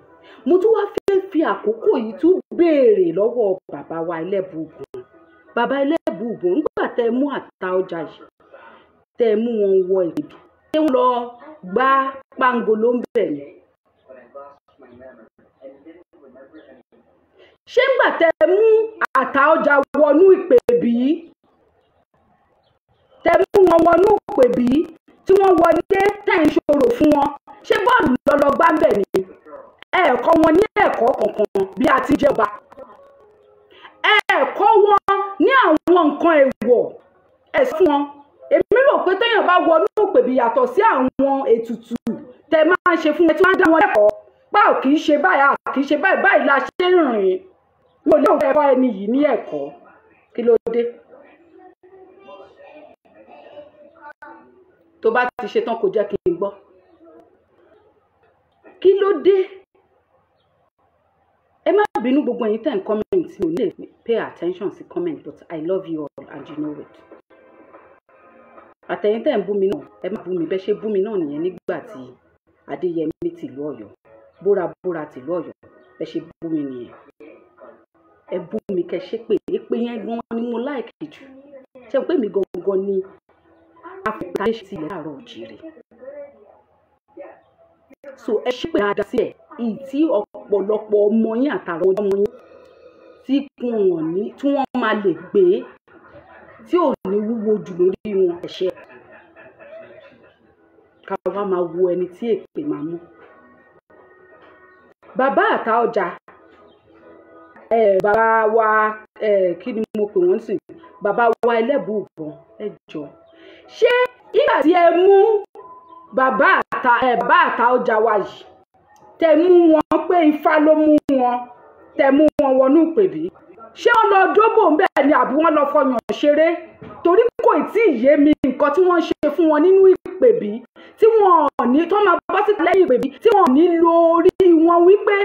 Mo tún wá fẹ́ fi àkókò yìí tún béèrè lọ́wọ́ bàbá wa Ẹlẹ́bùúbọn. Bàbá Ẹlẹ́bùúbọn, nígbà tẹ́ ẹ mú Àtaọjà yìí, tẹ́ ẹ mú wọn wọ ìpèbí, ṣé wọ́n lọ gbá pangolo ń bẹ̀ ni? Ṣé ńgbà tẹ́ ẹ mú Àtaọjà wọnú ìpèbí, tẹ́ ẹ mú wọn wọnú ìpèbí tí wọ́n wọlé tẹ́ ń ṣòro fún wọn, ṣé bọ́ọ̀lù lọ́lọ́ gbá ń bẹ̀ ni? Ẹ kọ́ wọn ní ẹ̀kọ́ kankan bí a ti jẹ́ ọba. Ẹ kọ́ wọn ní àwọn nǹkan èèwọ̀, ẹ sọ fún wọn. Èmi rò pé téèyàn bá wọnú ìpèbí yàtọ̀ sí àwọn ètùtù tẹ́ máa ń ṣe fún ẹ tí wọ́n á dá wọn lẹ́kọ̀ọ́. Báwo kì í ṣe báyìí, a kì í ṣe báyìí, báyìí la ṣe ń rìn. Mi ò lérò pé ẹ kọ́ ẹni yìí ní ẹ̀kọ́. Kí ló dé? Tó bá ti ṣe tán kò jẹ́ kí n gbọ́. Kí ló dé? Ẹ má bínú gbogbo ẹ̀yin tẹ́ ń comment, mi ò ní lè pay attention sí comment, but I love you all and you know it. Àtẹ̀yin tẹ́ ń bú mi náà, ẹ má bú mi, bẹ́ẹ̀ ṣe bú mi náà nìyẹn nígbà tí Adéyẹmí tìlú Ọ̀yọ́, bóra bóra tìlú Ọ̀yọ́, bẹ́ẹ̀ ṣe bú mi nìyẹn. Ẹ bú mi kẹ́ ṣe pé èpè yẹn gan ni mo like jù. Ṣé pé mi gangan ni Áfíríkà ṣe tilẹ̀ àárọ̀ òjìrè. So ẹ ṣe pé dáadáa sí ẹ̀, ìyí tí ọ̀pọ̀lọpọ̀ ọmọ yín àtàwọn ọmọ yín tí wọ́n ní, tí wọ́n máa lè gbé, tí ò ní wúwo jù lórí wọn, ẹ ṣé. Ká wá máa wo ẹni tí èpè máa mú. Bàbá Àtaọjà, bàbá wa, kí ni mo pè wọ́n sìn? Bàbá wa Ẹlẹ́bùúbọn, ẹ jọ̀ọ́. Ṣé ìgbà tí ẹ mú bàbá Àtaọjà wa yìí, tẹ́ mú wọn pé Ifá ló mú wọn, tẹ́ mú wọn wọnú ìpèbí, ṣé wọ́n lọ dóbò ń bẹ̀ ni àbí wọ́n lọ fọyàn ṣeré? Torí kò tí ì yé mi nǹkan tí wọ́n ṣe fún wọn nínú ìpèbí, tí wọ́n ò ní tó máa bọ́ síta lẹ́yìn ìpèbí, tí wọ́n ò ní lo orí wọn wípé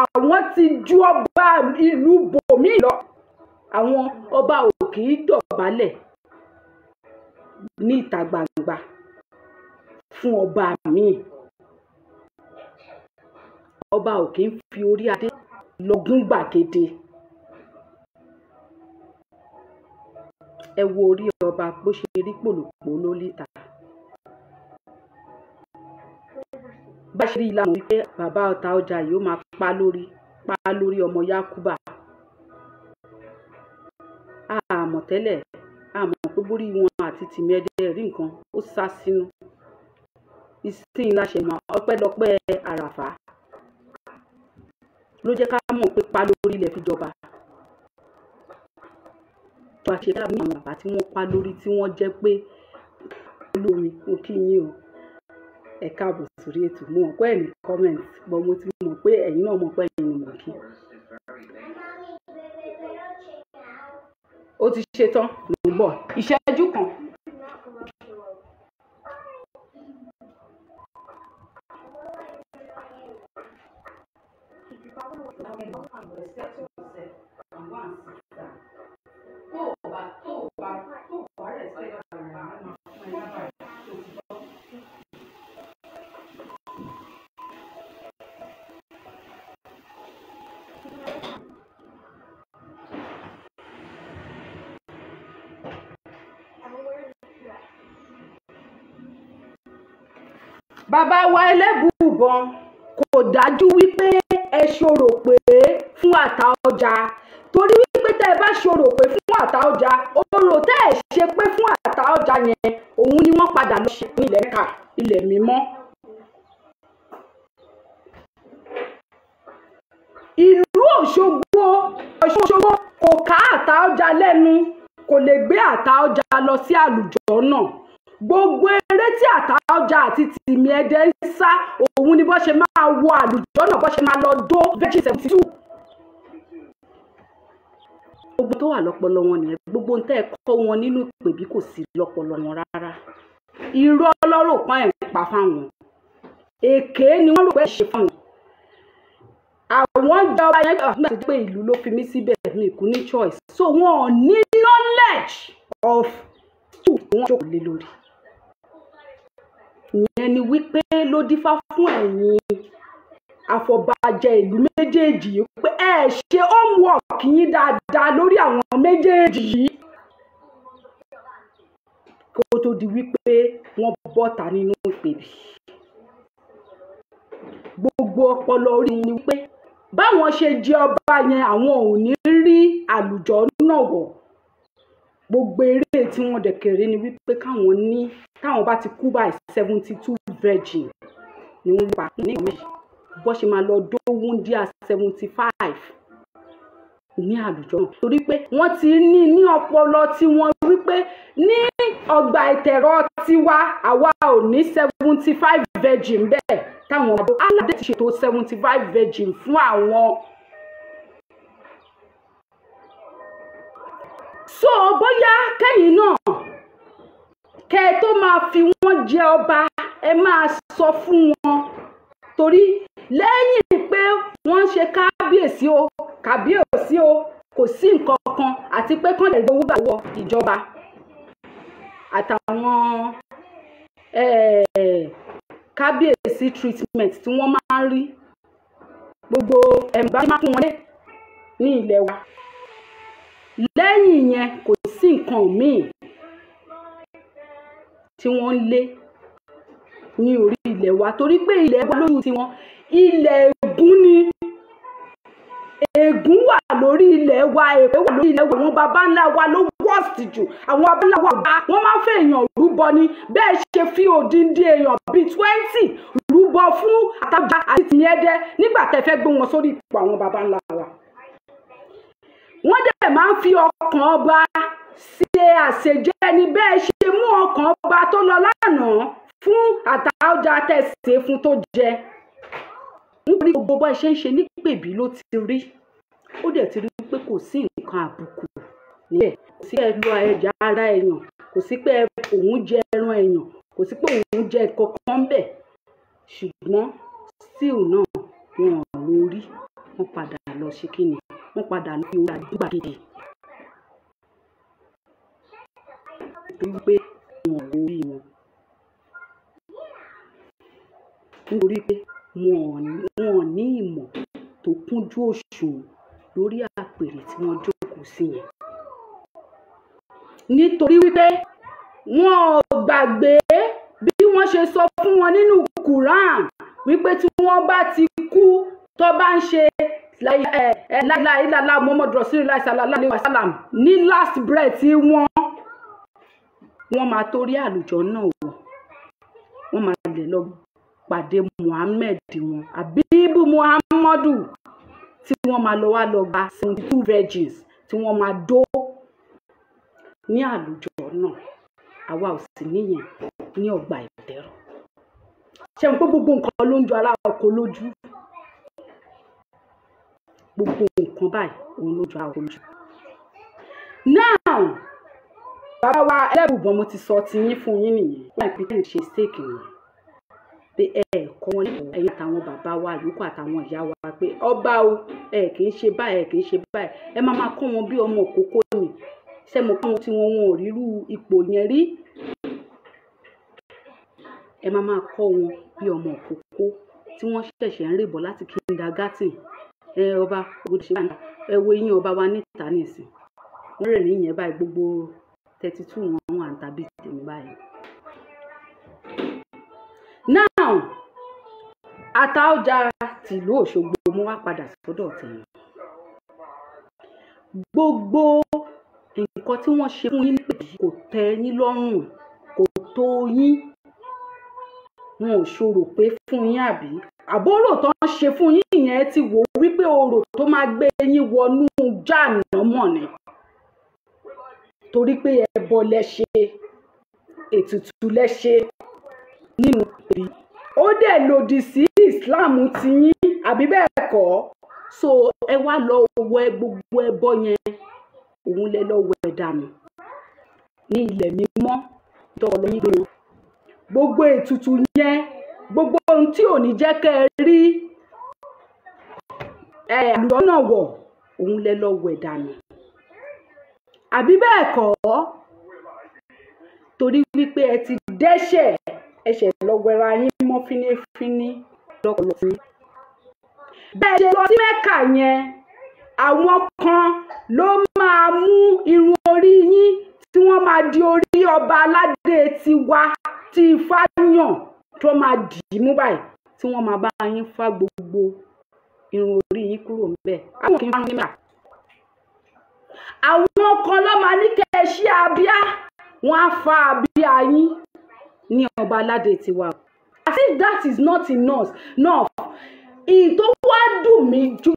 àwọn ti ju ọba ìlú bòmíì lọ. Àwọn ọba ò kì í dọ̀bálẹ̀ ní ìta gbangba fún ọba míì. Ọba ò kì í fi orí adé lọ́gùn gbàgede. Ẹ wo orí ọba bó ṣe rí pòlòpòló níta. Bá ṣe rí ìlànà wípé bàbá Àtaọjà yìí ó máa pa lórí ọmọ Yakuba. A mọ̀ tẹ́lẹ̀, a mọ̀ pé bórí wọn àti Tìmí Ẹdẹ rí nǹkan, ó sá sínú. Ìsìn la ṣẹ̀ mọ̀, ọpẹ́lọpẹ́ Àràfá ló jẹ́ ká mọ̀ pé pa lórí ilẹ̀ fi jọba. Tó a ṣe ká ní àwọn bàbá tí wọ́n pa lórí tí wọ́n jẹ́ pé olómi, mo kí yín o. Ẹ káàbọ̀ sórí ètò. Mo mọ̀ pé ẹ ní comment, but mo ti mọ̀ pé ẹ̀yin náà mọ̀ pé ẹ̀yin ni mò ń kí. Ó ti ṣe tán, mò ń bọ̀. Ìṣẹ́jú kan. Respect yourself and go and sit down. Tó o bá tó o bá tó o bá respect ara rẹ, wọ́n máa fún ẹ lábàá tó ti gbọ́. Bàbá wa Ẹlẹ́bùúbọn, kò dájú wípé ẹ ṣòro pé fún Àtaọ́jà, torí wípé tẹ́ ẹ bá ṣòro pé fún Àtaọ́jà, orò tẹ́ ẹ ṣe pé fún Àtaọ́jà yẹn, òun ni wọ́n padà lọ ṣe ní ilẹ̀ Mẹ́kà, ilẹ̀ mímọ́. Ìlú Òṣogbo, Òṣogbo kò ká Àtaọ́jà lẹ́nu, kò lè gbé Àtaọ́jà lọ sí àlùjọ náà. Gbogbo eré tí Àtaọ́jà àti Tìmì Ẹdẹ ń sá, òun ni bó ṣe máa wọ àlùjọ náà, bó ṣe máa lọ dó virgin 72. Gbogbo tó wà lọ́pọlọ wọn nìyẹn, gbogbo ohun tẹ́ ẹ kọ́ wọn nínú ìpèbí kò sí lọ́pọlọ wọn rárá. Irọ́ lọ́rọ̀ pọ́n ẹ̀ ń pa fáwọn, èké ni wọ́n rò pé ṣe fáwọn. Àwọn ìjọba yẹn nígbà tó pé ìlú ló fi mí síbẹ̀, mi kú ní choice, so wọn ò ní knowledge of two tí wọ́n jókòó lé lórí. Ìyẹn ni wípé ló dífá fún ẹ̀yin àfọ̀bàjẹ́ ìlú méjèèjì yìí pé ẹ ṣe homework yín dáadáa lórí àwọn méjèèjì yìí kó tó di wípé wọ́n bọ́ta nínú ìpèbí. Gbogbo ọpọlọ orí ni wípé báwọn ṣe jẹ ọba yẹn, àwọn ò ní rí àlùjọ náà wọ̀. Gbogbo eré tí wọ́n dẹ̀kẹ̀rẹ́ ni wípé káwọn ní, táwọn bá ti kú by 72 virgin ni wọ́n pa ní ìwé, bó ṣe máa lọ dó wúndíà 75 ní àlùjọ náà, torí pé wọ́n ti ní ọpọlọ tí wọ́n wípé ní ọgbà ìtẹ̀rọ tiwa, àwa ò ní 75 virgin bẹ́ẹ̀, táwọn aládé ti ṣètò 75 virgin fún àwọn. So bóyá kẹ́yìn náà kẹ́ ẹ tó máa fi wọ́n jẹ ọba, ẹ máa sọ fún wọn, torí lẹ́yìn pé wọ́n ń ṣe kábíyèsí o, kábíyèsí o, kò sí nǹkan kan, àti pé kán lè gbowó gbà wọ ìjọba àtàwọn kábíyèsí treatment tí wọ́n máa ń rí, gbogbo ẹ̀mbá máa fún wọn lé ní ilẹ̀ wa. Lẹ́yìn yẹn kò sí nǹkan míì tí wọ́n ń lé ní orí ilẹ̀ wa, torí pé ilẹ̀ wa lójú tiwọn, ilẹ̀ ègún ni. Ègún wà lórí ilẹ̀ wa, èpè wà lórí ilẹ̀ wa. Àwọn baba ńlá wa ló worst jù. Àwọn baba ńlá wa ò bá wọ́n máa ń fẹ́ èèyàn rúbọ ni. Bẹ́ẹ̀ ṣe fi òdìndí èèyàn bíi 20 rúbọ fún Àtaọ́jà àti Tìmì Ẹdẹ nígbà tẹ́ fẹ́ gbé wọn sórí ipò àwọn baba ńlá wa. Wọ́n dẹ̀ máa ń fi ọkàn ọba ṣe àṣejẹ ni. Bẹ́ẹ̀ ṣe mú ọkàn ọba tó lọ lánàá fún Àtaọ́jà tẹ̀sẹ̀ fún tó jẹ. Nítorí gbogbo bá ṣe ń ṣe nípèbí ló ti rí, ó dẹ̀ ti rí pé kò sí nǹkan àbùkù níbẹ̀, kò sí pé ẹ lo ẹja ara èèyàn, kò sí pé òun jẹ ẹran èèyàn, kò sí pé òun jẹ kankan bẹ̀. Ṣùgbọ́n still náà wọn ò lórí, wọ́n padà lọ ṣe kíni, wọ́n padà lọ fi orí àdúgbò gidi, nítorí pé wọn ò lórí wọn, nítorí pé wọn ò ní ìmọ̀ tó kúnjú òṣùwọ̀n lórí àpèrè tí wọ́n jókòó sí yẹn. Nítorí wípé wọn ò gbàgbé bí wọ́n ṣe sọ fún wọn nínú Quran wípé tí wọ́n bá ti kú, tó bá ń ṣe láìláìláìlá Muhammadu Rasulullah sallallahu alaihi wasallam ní last breath wọn, wọ́n máa torí àlùjọ náà wọ̀, wọ́n máa lè lọ pàdé Muhammed wọn, Abibu Muhammadu, tí wọ́n máa lọ wá lọ gba 72 virgins tí wọ́n máa dó ní àlùjọ náà. Àwa ò sì níyẹn ní ọgbà ìdẹ̀rọ̀. Ṣé mo pé gbogbo nǹkan ló ń jọ ara oko lójú? Gbogbo nǹkan báyìí òun ló jọ ara oko lójú. Now, bàbá wa Ẹlẹ́bùúbọn, mo ti sọ ti yín fún yín nìyẹn. Wọ́n àìpé tẹ̀ ń ṣe steak nìyẹn, pé ẹ kọ́ wọn lẹ́kọ̀ọ́, ẹ̀yin àtàwọn bàbá wa yòókù àtàwọn ìyá wa pé Pé ọba o, ẹ kì í ṣe báyìí, ẹ kì í ṣe báyìí. Ẹ máa máa kọ́ wọn bí ọmọ òkókó ni. Ṣé mo kọ́ wọn tí wọn ò rírú ipò yẹn rí? Ẹ máa máa kọ́ wọn bí ọmọ òkókó tí wọ́n ṣẹ̀ṣẹ̀ ń rèbọ̀ láti kindergarten. Ẹ ọba, kò ṣe báyìí. Ẹ wo eyín ọba wa níta nísìn. Wọ́n rẹ̀ níyẹn báyìí, gbogbo 32 wọn wà ń tàbí tèmi báyìí. Now, Àtaọ́jà tìlú Òṣogbo, mo wá padà sọ́dọ̀ tẹ̀yìn. Gbogbo nǹkan tí wọ́n ṣe fún yín nípè kò tẹ́ yín lọ́rùn, kò tó yín. Wọn ò ṣòro pé fún yín àbí? Àbórò tó ń ṣe fún yín yẹn ti wò wípé orò tó máa gbé yín wọnú jáànámọ̀ ni. Torí pé ẹbọ lẹ ṣe, ètùtù lẹ ṣe nínú ìpèbí. Ó dẹ̀ lòdì sí Islam ti yín, àbí bẹ́ẹ̀ kọ́? So ẹ wá lọ wẹ gbogbo ẹbọ yẹn, òun lẹ lọ wẹ dànù ní ilẹ̀ mímọ́ tó lọ yín gbé wọn. Gbogbo ètùtù yẹn, gbogbo ohun tí ò ní jẹ́ kẹ́ ẹ rí ẹ àlùjọ́nà wọ̀, òun lẹ lọ wẹ̀ dànù. Àbí bẹ́ẹ̀ kọ́? Torí wípé ẹ ti dẹ́ṣẹ̀, ẹ̀ṣẹ̀ lọ wẹra yín mọ́ fínífíní lọ́pọ̀lọpọ̀ sí. Bẹ́ẹ̀ ṣe lọ sí Mẹ́kà yẹn, àwọn kan ló máa mú irun orí yín tí wọ́n máa di orí ọba aládé tiwa tí Ifá yàn tó máa dì í mú báyìí, tí wọ́n máa bá yín fá gbogbo irun orí yín kúrò ńbẹ̀. Àwọn kì í fárun ní Mẹ́kà. Àwọn kan ló máa ní kẹ́ ẹ ṣí abíá, wọ́n á fa abíá yín ní ọba aládé tiwa. As if that is not enough. Ìyí tó wá dùn mí jù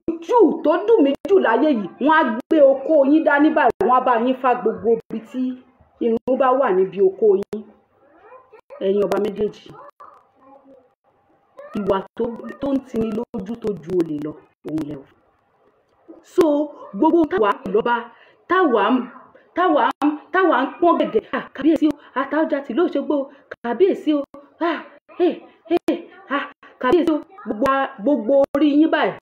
tó dùn mí jù láyé yìí, wọ́n á gbé okó yín dání báyìí, wọ́n á bá yín fá gbogbo ibi tí irun bá wà níbi okó yín. Ẹ̀yin ọba méjèèjì, ìwà tó ń tini lójú tó ju olè lọ, òun lẹ wò. So gbogbo táwa lọ́ba, táwa ń pọ́n gẹ̀gẹ̀, kábíyèsí o, Àtaọ́jà tìlú Òṣogbo, kábíyèsí o, kábíyèsí o, gbogbo orí yín báyìí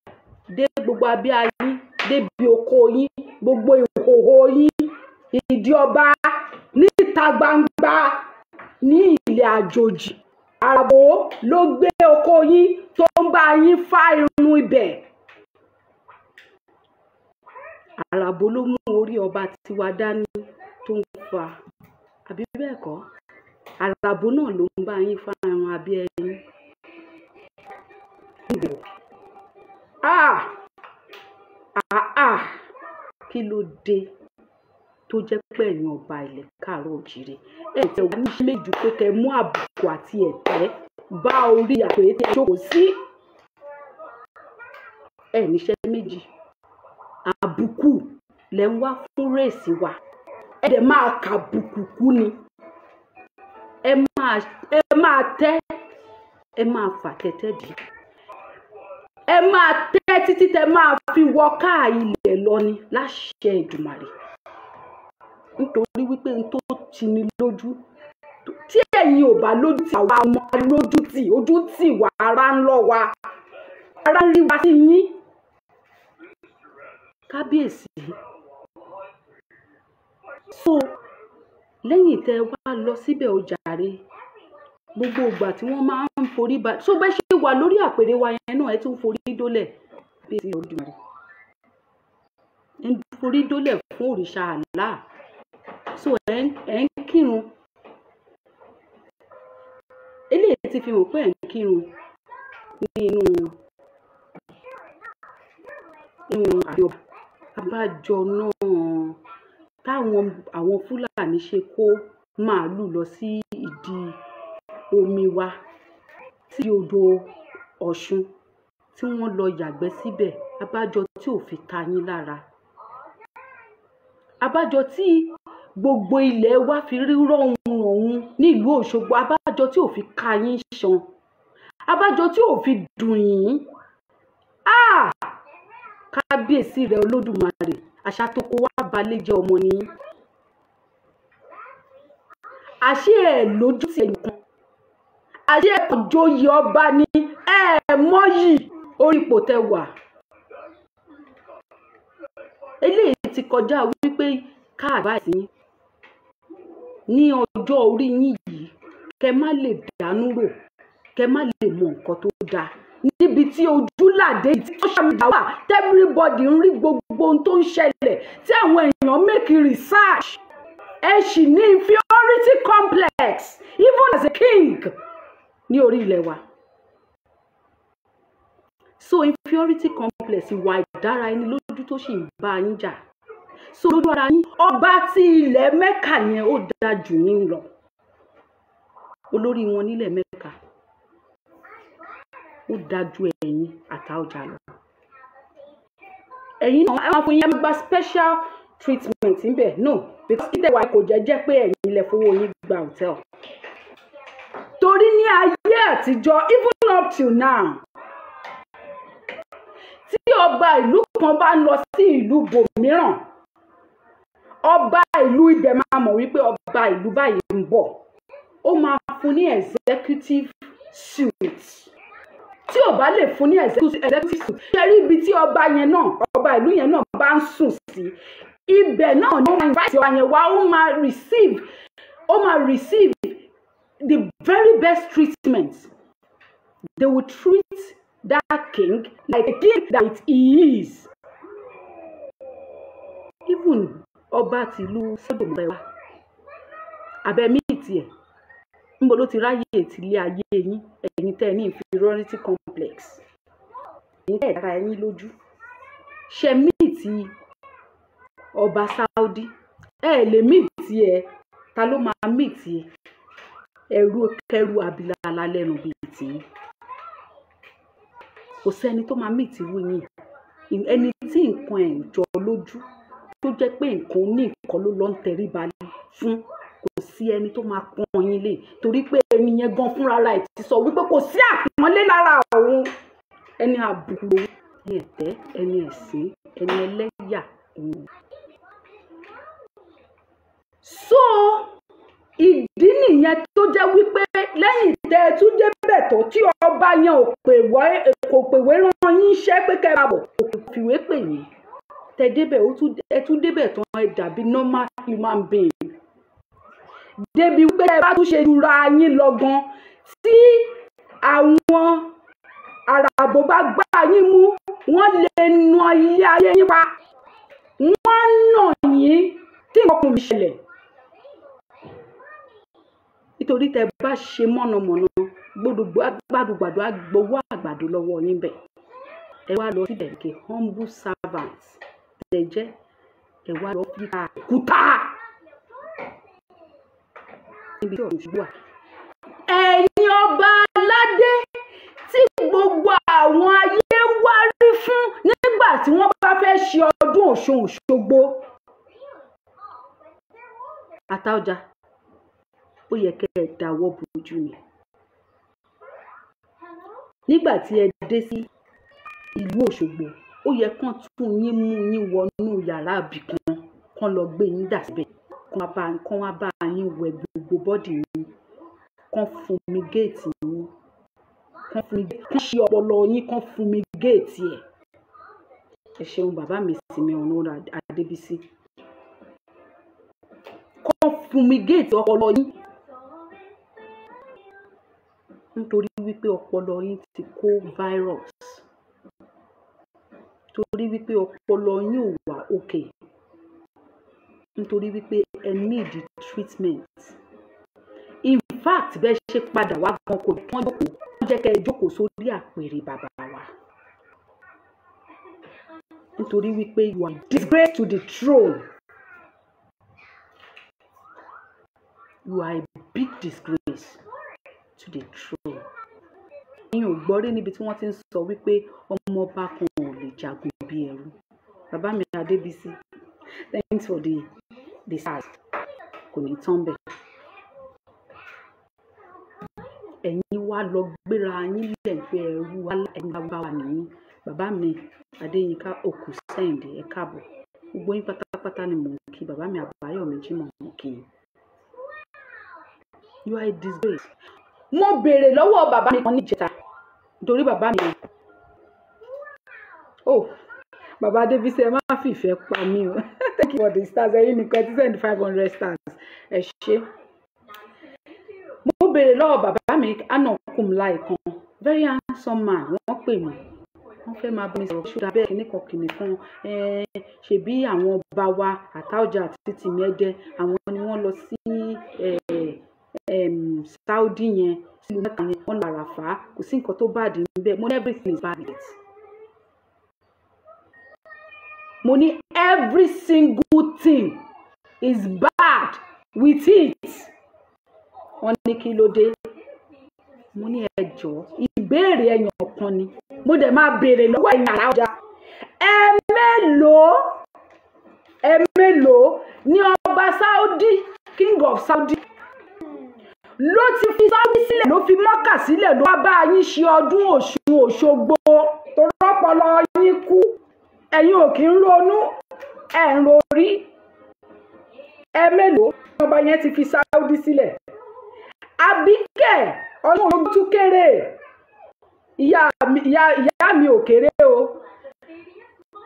dé gbogbo abíyá yín, débi okó yín, gbogbo ìhòhò yín, ìdí ọba níta gbangba ní ilẹ̀ àjòjì. Àràbò ló gbé okó yín tó ń bá yín fá irun ibẹ̀. Àràbò ló mú orí ọba tiwa dání tó ń fa, àbí bẹ́ẹ̀ kọ́? Àràbò náà ló ń bá yín fá irun abẹ́ yín. Kí ló dé tó jẹ́ pé ẹ̀yin ọba ilẹ̀ káàárọ̀ òjìrè, ẹ tẹ̀ wá ní méjì pé kẹ́ mú àbùkù àti ẹ̀tẹ́ bá orí àpèrè tí ẹ jókòó sí? Ẹ níṣẹ́ méjì, àbùkù lẹ ń wá fún rèsì wa, ẹ dẹ̀ máa kàbùkù kú ni. Ẹ máa tẹ́, ẹ máa fà tẹ́tẹ́ dì í, ẹ máa tẹ́ títí tẹ máa fi wọ káà ilẹ̀ lọ ni láṣẹ Èdùmàrè. Nítorí wípé n tó tini lójú, tí ẹ̀yin ò bá lójú tì, àwa ọmọ lójú tì, ojú tì wá, ara ń lọ wa, ara ń rí wa sí yín. Kábíyèsí. So lẹ́yìn tẹ́ wá lọ síbẹ̀ ó jàre, gbogbo ìgbà tí wọ́n máa ń forí ba, so bẹ́ẹ̀ ṣe wà lórí àpèrè wa yẹn náà, ẹ tún forí dólẹ̀ bí ti Olódùmarè. Ẹ ń forí dólẹ̀ fún òrìṣà Allah. So ẹ ń kírun. Eléyìí ti fi hàn pé ẹ ń kírun ní inú ààfin ọba. Àbájọ náà táwọn àwọn Fúlàní ṣe kó màálù lọ sí ìdí omi wa, sí odò Ọ̀ṣun, tí wọ́n lọ yàgbẹ́ síbẹ̀. Àbájọ tí ò fi ta yín lára. Àbájọ tí gbogbo ilẹ̀ wa fi rí rọ̀hún rọ̀hún ní ìlú Òṣogbo. Àbájọ tí ò fi ka yín ṣan. Àbájọ tí ò fi dùn yín. Kábíyèsí rẹ Olódùmarè, àṣà tó kó wá balẹ̀ jẹ́ ọmọ ni yín. Àṣé ẹ̀ lójú ti ẹ̀yìn kan. Àṣé ẹ̀ kàn joyè ọba ni, ẹ mọ́yì orí ipò tẹ wà. Eléyìí ti kọjá wípé ká advice yín ní ọjọ́ orí yín yìí, kẹ má lè dánú rò, kẹ má lè mọ nǹkan tó dáa níbi tí ojúlàdé tí social media wà, everybody ń rí gbogbo ohun tó ń ṣẹlẹ̀, tí àwọn èèyàn make research. Ẹ sì ní inferiority complex even as a king ní orí ilẹ̀ wa. So inferiority complex, ìwà ìdára ẹni lójú tó sì ń bá yín jà. So lójú ara yín, ọba tí ilẹ̀ Mẹ́kà yẹn, ó dáa jù yín lọ. Olórí wọn nílẹ̀ Mẹ́kà, ó dáa ju ẹ̀yin Àtaọ́jà lọ. Ẹ̀yin náà, ẹ máa fún yín, ẹ gba special treatment níbẹ̀? No, because kí tẹ̀wá kò jẹ́ jẹ́ pé ẹ̀yin lẹ fowó yín gba hotel. Torí ní ayé àtijọ́, even up till now, tí ọba ìlú kan bá ń lọ sí ìlú bòmíràn, ọba ìlú ibẹ̀ máa mọ̀ wípé ọba ìlú báyìí ń bọ̀. Ó máa fún ní executive suite. Tí ò bá lè fún ní executive suite, ṣe rí ibi tí ọba yẹn náà, ọba ìlú yẹn náà bá ń sùn sí, ibẹ̀ náà ni ó máa invite ọba yẹn wá. Ó máa receive the very best treatment. They will treat that king like a king that he is. Even ọba tìlú sọ́dọ̀mọ́ abẹ́mí tiẹ̀, níbo ló ti ráyè tìlé ayé yín? Ẹ̀yin tẹ́ ẹ ní inferiority complex, ẹ̀yin tẹ́ ẹ dára ẹ̀yin lójú, ṣe meet ọba Saudi? Ẹ lè meet ẹ. Ta ló máa meet ẹrú kẹrù abilala lẹ́nu bíi tìyín? Kò sẹ́ni tó máa meet irú yín. Ẹni tí nǹkan ẹ̀ jọ lójú, tó jẹ́ pé nǹkan ní nǹkan ló lọ ń tẹríba fún, kò sí ẹni tó máa pọ́n yín lé, torí pé ẹni yẹn gan fúnra ẹ̀ ti sọ wípé kò sí àpọ́nlé lára òun. Ẹni àbùkù lòun, ẹni ẹ̀tẹ́, ẹni ẹ̀sín, ẹni ẹlẹ́yà òun. So ìdí nìyẹn tó jẹ́ wípé lẹ́yìn tẹ́ ẹ tún débẹ̀ tó, tí ọba yẹn ò pè wá, kò pèwé rán yín iṣẹ́ pé kẹ́ ẹ máa bọ̀, kò fìwé pè yín, tẹ́ débẹ̀, ẹ tún débẹ̀ tán, ẹ dàbí normal human being, débi wípé ẹ bá tún ṣe jura yín lọ gan, tí àwọn àràbò bá gbá yín mú, wọ́n lè na ilé ayé yín pa. Wọ́n nà yín tí nǹkan kò ní ṣẹlẹ̀, nítorí tẹ́ bá ṣe mọ̀nàmọ́ná gbàdúgbàdú, á gbowó àgbàdo lọ́wọ́ yín bẹ̀. Ẹ wá lọ síbẹ̀ kí humble servant tẹ́ jẹ́, ẹ wá lọ fi kúta níbi tí ọ̀run ṣubú wà. Ẹ̀yin ọba aládé tí gbogbo àwọn ayé wárí fún nígbà tí wọ́n bá fẹ́ ṣe ọdún Ọ̀ṣun Òṣogbo. Àtaọ́jà, ó yẹ kẹ́ ẹ dáwọ́ bojú ni. Nígbà tí ẹ dé sí ìlú Òṣogbo, ó yẹ kán tún yín mú yín wọnú yàrá ibìkan, kán lọ gbé yín dà síbẹ̀, kán wá bá yín wẹ gbogbo body yín, kán fumigate yín, kán ṣe ọpọlọ yín, kán fumigate ẹ̀. Ẹ ṣeun, bàbá mi Simeon Adébísí. Kán fumigate ọpọlọ yín, nítorí wípé ọpọlọ yín ti kó virus, torí wípé ọpọlọ yín ò wà okay, nítorí wípé ẹ need treatment. In fact, bẹ́ẹ̀ ṣe padà wá gan, kò tán jókòó, wọ́n jẹ́ kẹ́ ẹ jókòó sórí àpèrè bàbá wa, nítorí wípé you are disgrace to the throne. You are a big disgrace to the throne. Ẹ̀yin ò gbọ́ rí níbi tí wọ́n ti ń sọ wípé ọmọọba kan ò lè jagun bí ẹrú? Bàbá mi Adébísí, thanks for the stars. Kò ní tán bẹ́ẹ̀. Ẹ̀yin wá lọ gbéra yín lẹ̀ pé ẹrú ẹrú bá wà nìyí. Bàbá mi Adéyínká Òkú Sẹ́yìndé, ẹ káàbọ̀. Gbogbo yín pátápátá ni mò ń kí. Bàbá mi Àbáyọ̀mí Jímọ̀, mò ń kí yín. You are a disgrace. Mo béèrè lọ́wọ́ bàbá mi kan níjẹta, nítorí bàbá mi, oh, Bàbá Adébísí, ẹ má fìfẹ́ pa mí o. Thank you for the stars. Ẹ̀yin nìkan ti send 500 stars. Ẹ ṣé. Mo béèrè lọ́wọ́ bàbá mi Anakum láìkan, very handsome man. Wọ́n pè mí, wọ́n fẹ́ máa bá mi sọ̀rọ̀ ṣúdà bẹ́ẹ̀ kìnnìkan kìnnìkan. Ṣebí àwọn ọba wa Àtaọ́jà àti Tìmí Ẹdẹ, àwọn ni wọ́n lọ sí Saudi yẹn, sílùú Mẹ́kà yẹn, wọ́n lọ Àràfá, kò sí nǹkan tó bad níbẹ̀. Mo ní everything is bad with it. Mo ní every single thing is bad with it. Wọ́n ní kí ló dé? Mo ní ẹ jọ̀ọ́, ìbéèrè ẹyàn kan ni mo dẹ̀ máa béèrè lọ́wọ́ ẹ̀yin Àtaọ́jà. Ẹ mélòó ní ọba Saudi, king of Saudi, ló ti fi Saudi sílẹ̀, ló fi Mọ́kà sílẹ̀, ló wá bá yín ṣe ọdún Ọ̀ṣun Òṣogbo? Tó rọ́pọlọ yín kú, ẹ̀yin ò kí ń ronú, ẹ̀ ń rorí. Ẹ mélòó ọba yẹn ti fi Saudi sílẹ̀? Àbíkẹ́ ọdún Òṣogbo tún kéré. Ìyá mi, ìyá mi ò kéré o.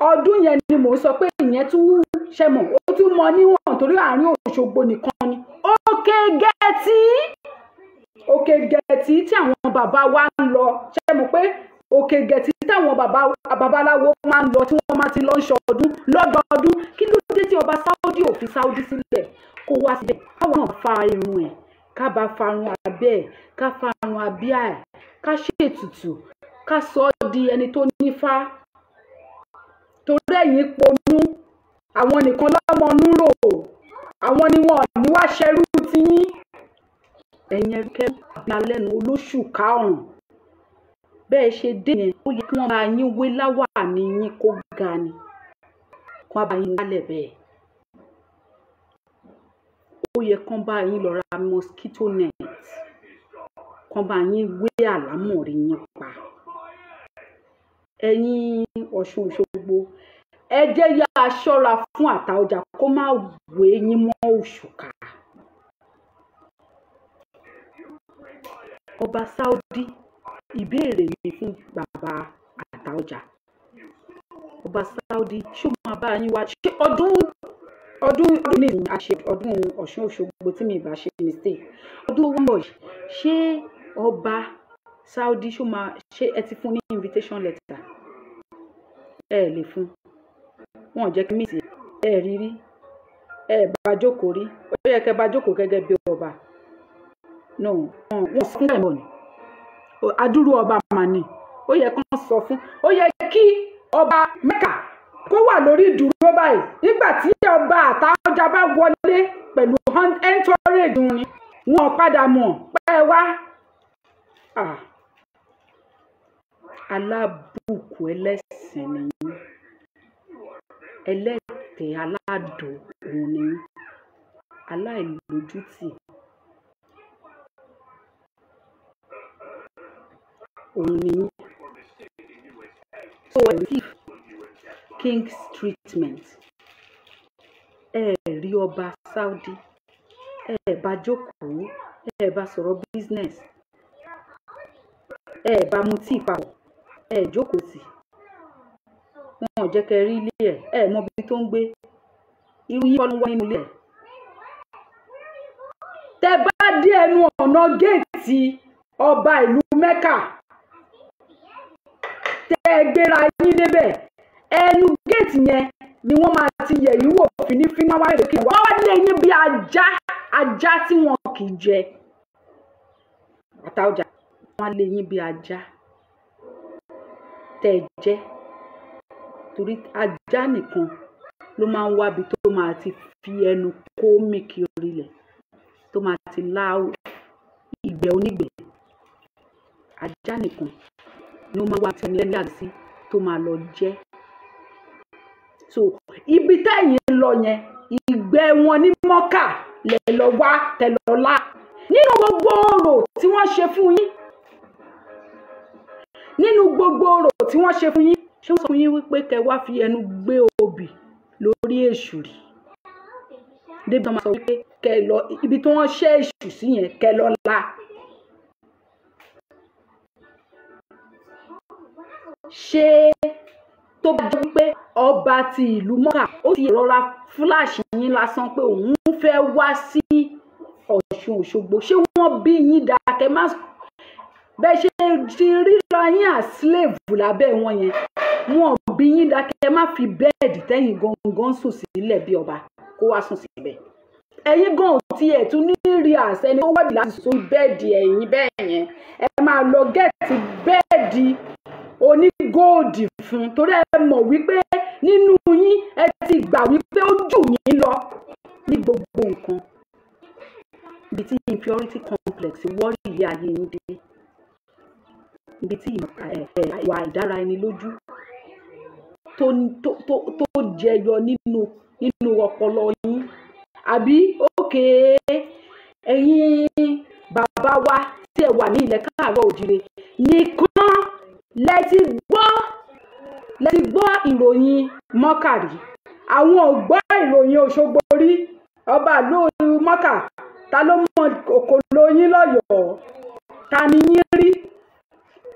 Ọdún yẹn ni mò ń sọ pé ìyẹn tún ṣe mọ̀, ó tún mọ níwọ̀n torí àárín Òṣogbo nìkan ni. Òkè Gẹ̀tì, Òkè Gẹ̀tì tí àwọn bàbá wa ń lọ, ṣe mọ̀ pé Òkè Gẹ̀tì táwọn bàbá babaláwo máa ń lọ, tí wọ́n máa ti lọ ń ṣọdún lọ́dọọdún, kí ló dé tí ọba Saudi ò fi Saudi sílẹ̀ kó wá síbẹ̀, káwọn náà fa irun ẹ̀, ká bá farun abẹ́ ẹ̀, ká farun abíyá ẹ̀, ká ṣètùtù, ká sọ ọ́ di ẹni tó nífá? Torí ẹ̀yin ponú, àwọn nìkan lọ́mọ núrò, àwọn ni wọn ò ní wá ṣerú tiyín. Ẹ̀yin ẹrúkẹ́rú àbí alẹ́nu olóṣù kárùn-ún, bẹ́ẹ̀ ṣe dé yẹn, ó yẹ kí wọ́n bá yín wé láwàní yín kó ga ni, kó bá yín wálẹ̀ bẹ́ẹ̀. Ó yẹ kán bá yín lọ ra mosquito net, kán bá yín wé àlámọ̀rí yín pa. Ẹ̀yin Ọ̀ṣun Òṣogbo, ẹ jẹ́ yá a ṣọ́ra fún Àtaọ́jà kó má wé yín mọ́ òṣùkà. Ọba Saudi, ìbéèrè mi fún bàbá Àtaọ́jà, ọba Saudi, ṣó máa bá yín wá ṣé ọdún ní àṣẹ ọdún Ọ̀ṣun Òṣogbo, tí mi ì bá ṣe mistake, ọdún tó ń bọ̀ yìí, ṣé ọba Saudi ṣó máa ṣé ẹ ti fún ní invitation letter? Ẹ lè fún wọn ò jẹ́ kí meet ẹ rí rí, ẹ bá jókòó rí. Ó yẹ kẹ́ bá jókòó gẹ́gẹ́ bí ọba. No, wọn sọ fún ẹ̀ ni adúrú ọba mà ní. Ó yẹ kán sọ fún, ó yẹ kí ọba Mẹ́kà kó wà lórí ìdúró báyìí nígbà tí ọba Àtaọ́jà bá wọlé pẹ̀lú entourage wọn ni wọn padà mọ̀ pẹ́ wá. Alábùkù ẹlẹ́sìn ni yín, ẹlẹ́tẹ̀ẹ́ aládùn òun ni yín, aláìlójútì òun ni yín. So ẹ receive king's treatment, ẹ rí ọba Saudi, ẹ bá jókòó, ẹ bá sọ̀rọ̀ business, ẹ bá mu tíì papọ̀, ẹ jókòó tì, wọn ò jẹ́ kẹ́ rí ilé ẹ̀, ẹ mọ ibi tó ń gbé. Irú yín kọ́ ló ń wá nínú ilé ẹ̀. Tẹ bá dé ẹnu ọ̀nà géètì ọba ìlú Mẹ́kà, tẹ ẹ gbéra yín débẹ̀, ẹnu géètì yẹn ni wọ́n máa ti yẹ̀ yín wò fínífíní, wá lè kí wọ́n wá lé yín bí ajá, ajá tí wọn kì í jẹ. Àtaọ́jà, wọ́n á lé yín bí ajá tẹ́ ẹ jẹ́, torí ajá nìkan ló máa ń wábi tó máa ti fi ẹnu kó mì kiri lẹ̀, tó máa ti lá ìgbẹ́ onígbẹ́. Ajá nìkan ni ó máa wá tí ẹni ẹni àgbẹ̀ sí tó máa lọ jẹ́. So ibi tẹ́yìn lọ yẹn, ìgbẹ́ wọn ní Mọ́kà lẹ̀ lọ wá tẹ̀ lọ lá. Nínú gbogbo orò tí wọ́n ṣe fún yín, nínú gbogbo orò tí wọ́n ṣe fún yín, ṣé wọ́n sọ fún yín wípé kẹ́ wá fi ẹnu gbé obì lórí èṣù rí, débi tó máa sọ wípé kẹ́ lọ ibi tí wọ́n ṣẹ́ èṣù sí yẹn, kẹ́ lọ la? Ṣé Tó bá jẹ́ wípé ọba ti ìlú Mọ́kà ó ti rọra fúláṣì yín lásán pé òun fẹ́ wá sí Ọ̀ṣun Òṣogbo, ṣé wọ́n bí yín dákẹ́? Má bẹ́ẹ̀ ṣe ti ríra yín à slave lábẹ́ wọn yẹn, wọn bí yín dákẹ́ má fi bẹ́ẹ̀dì tẹ́yìn gangan sùn sílẹ̀ bí ọba kó wá sùn síbẹ̀. Ẹ̀yin gan ò tiẹ̀ tún ní rí àṣẹ ni ó wọ́ọ̀dì láti sùn bẹ́ẹ̀dì ẹ̀yìn bẹ́ẹ̀ yẹn. Ẹ máa lọ gẹ́ẹ̀tì bẹ́ẹ̀dì onígóòdì fún, torí ẹ mọ̀ wípé nínú yín ẹ ti gbà wípé ó jù yín lọ ní gbogbo nǹkan. Ibi tí inferiority complex wọ́ọ̀rì ilé ayé yín dé, ibi tí ìwà ìdára ẹni lójú tó jẹyọ nínú ọpọlọ yín. Àbí òkè ẹ̀yin bàbá wa tí ẹ wà ní ilẹ̀ káàárọ̀ òjìrè nìkan lẹ ti gbọ́ ìròyìn Mọ́kà rí. Àwọn ò gbọ́ ìròyìn Òṣogbo rí. Ọba ìlú Mọ́kà, ta ló mọ òkòló yín lọ́yọ̀ọ́? Ta ni yín rí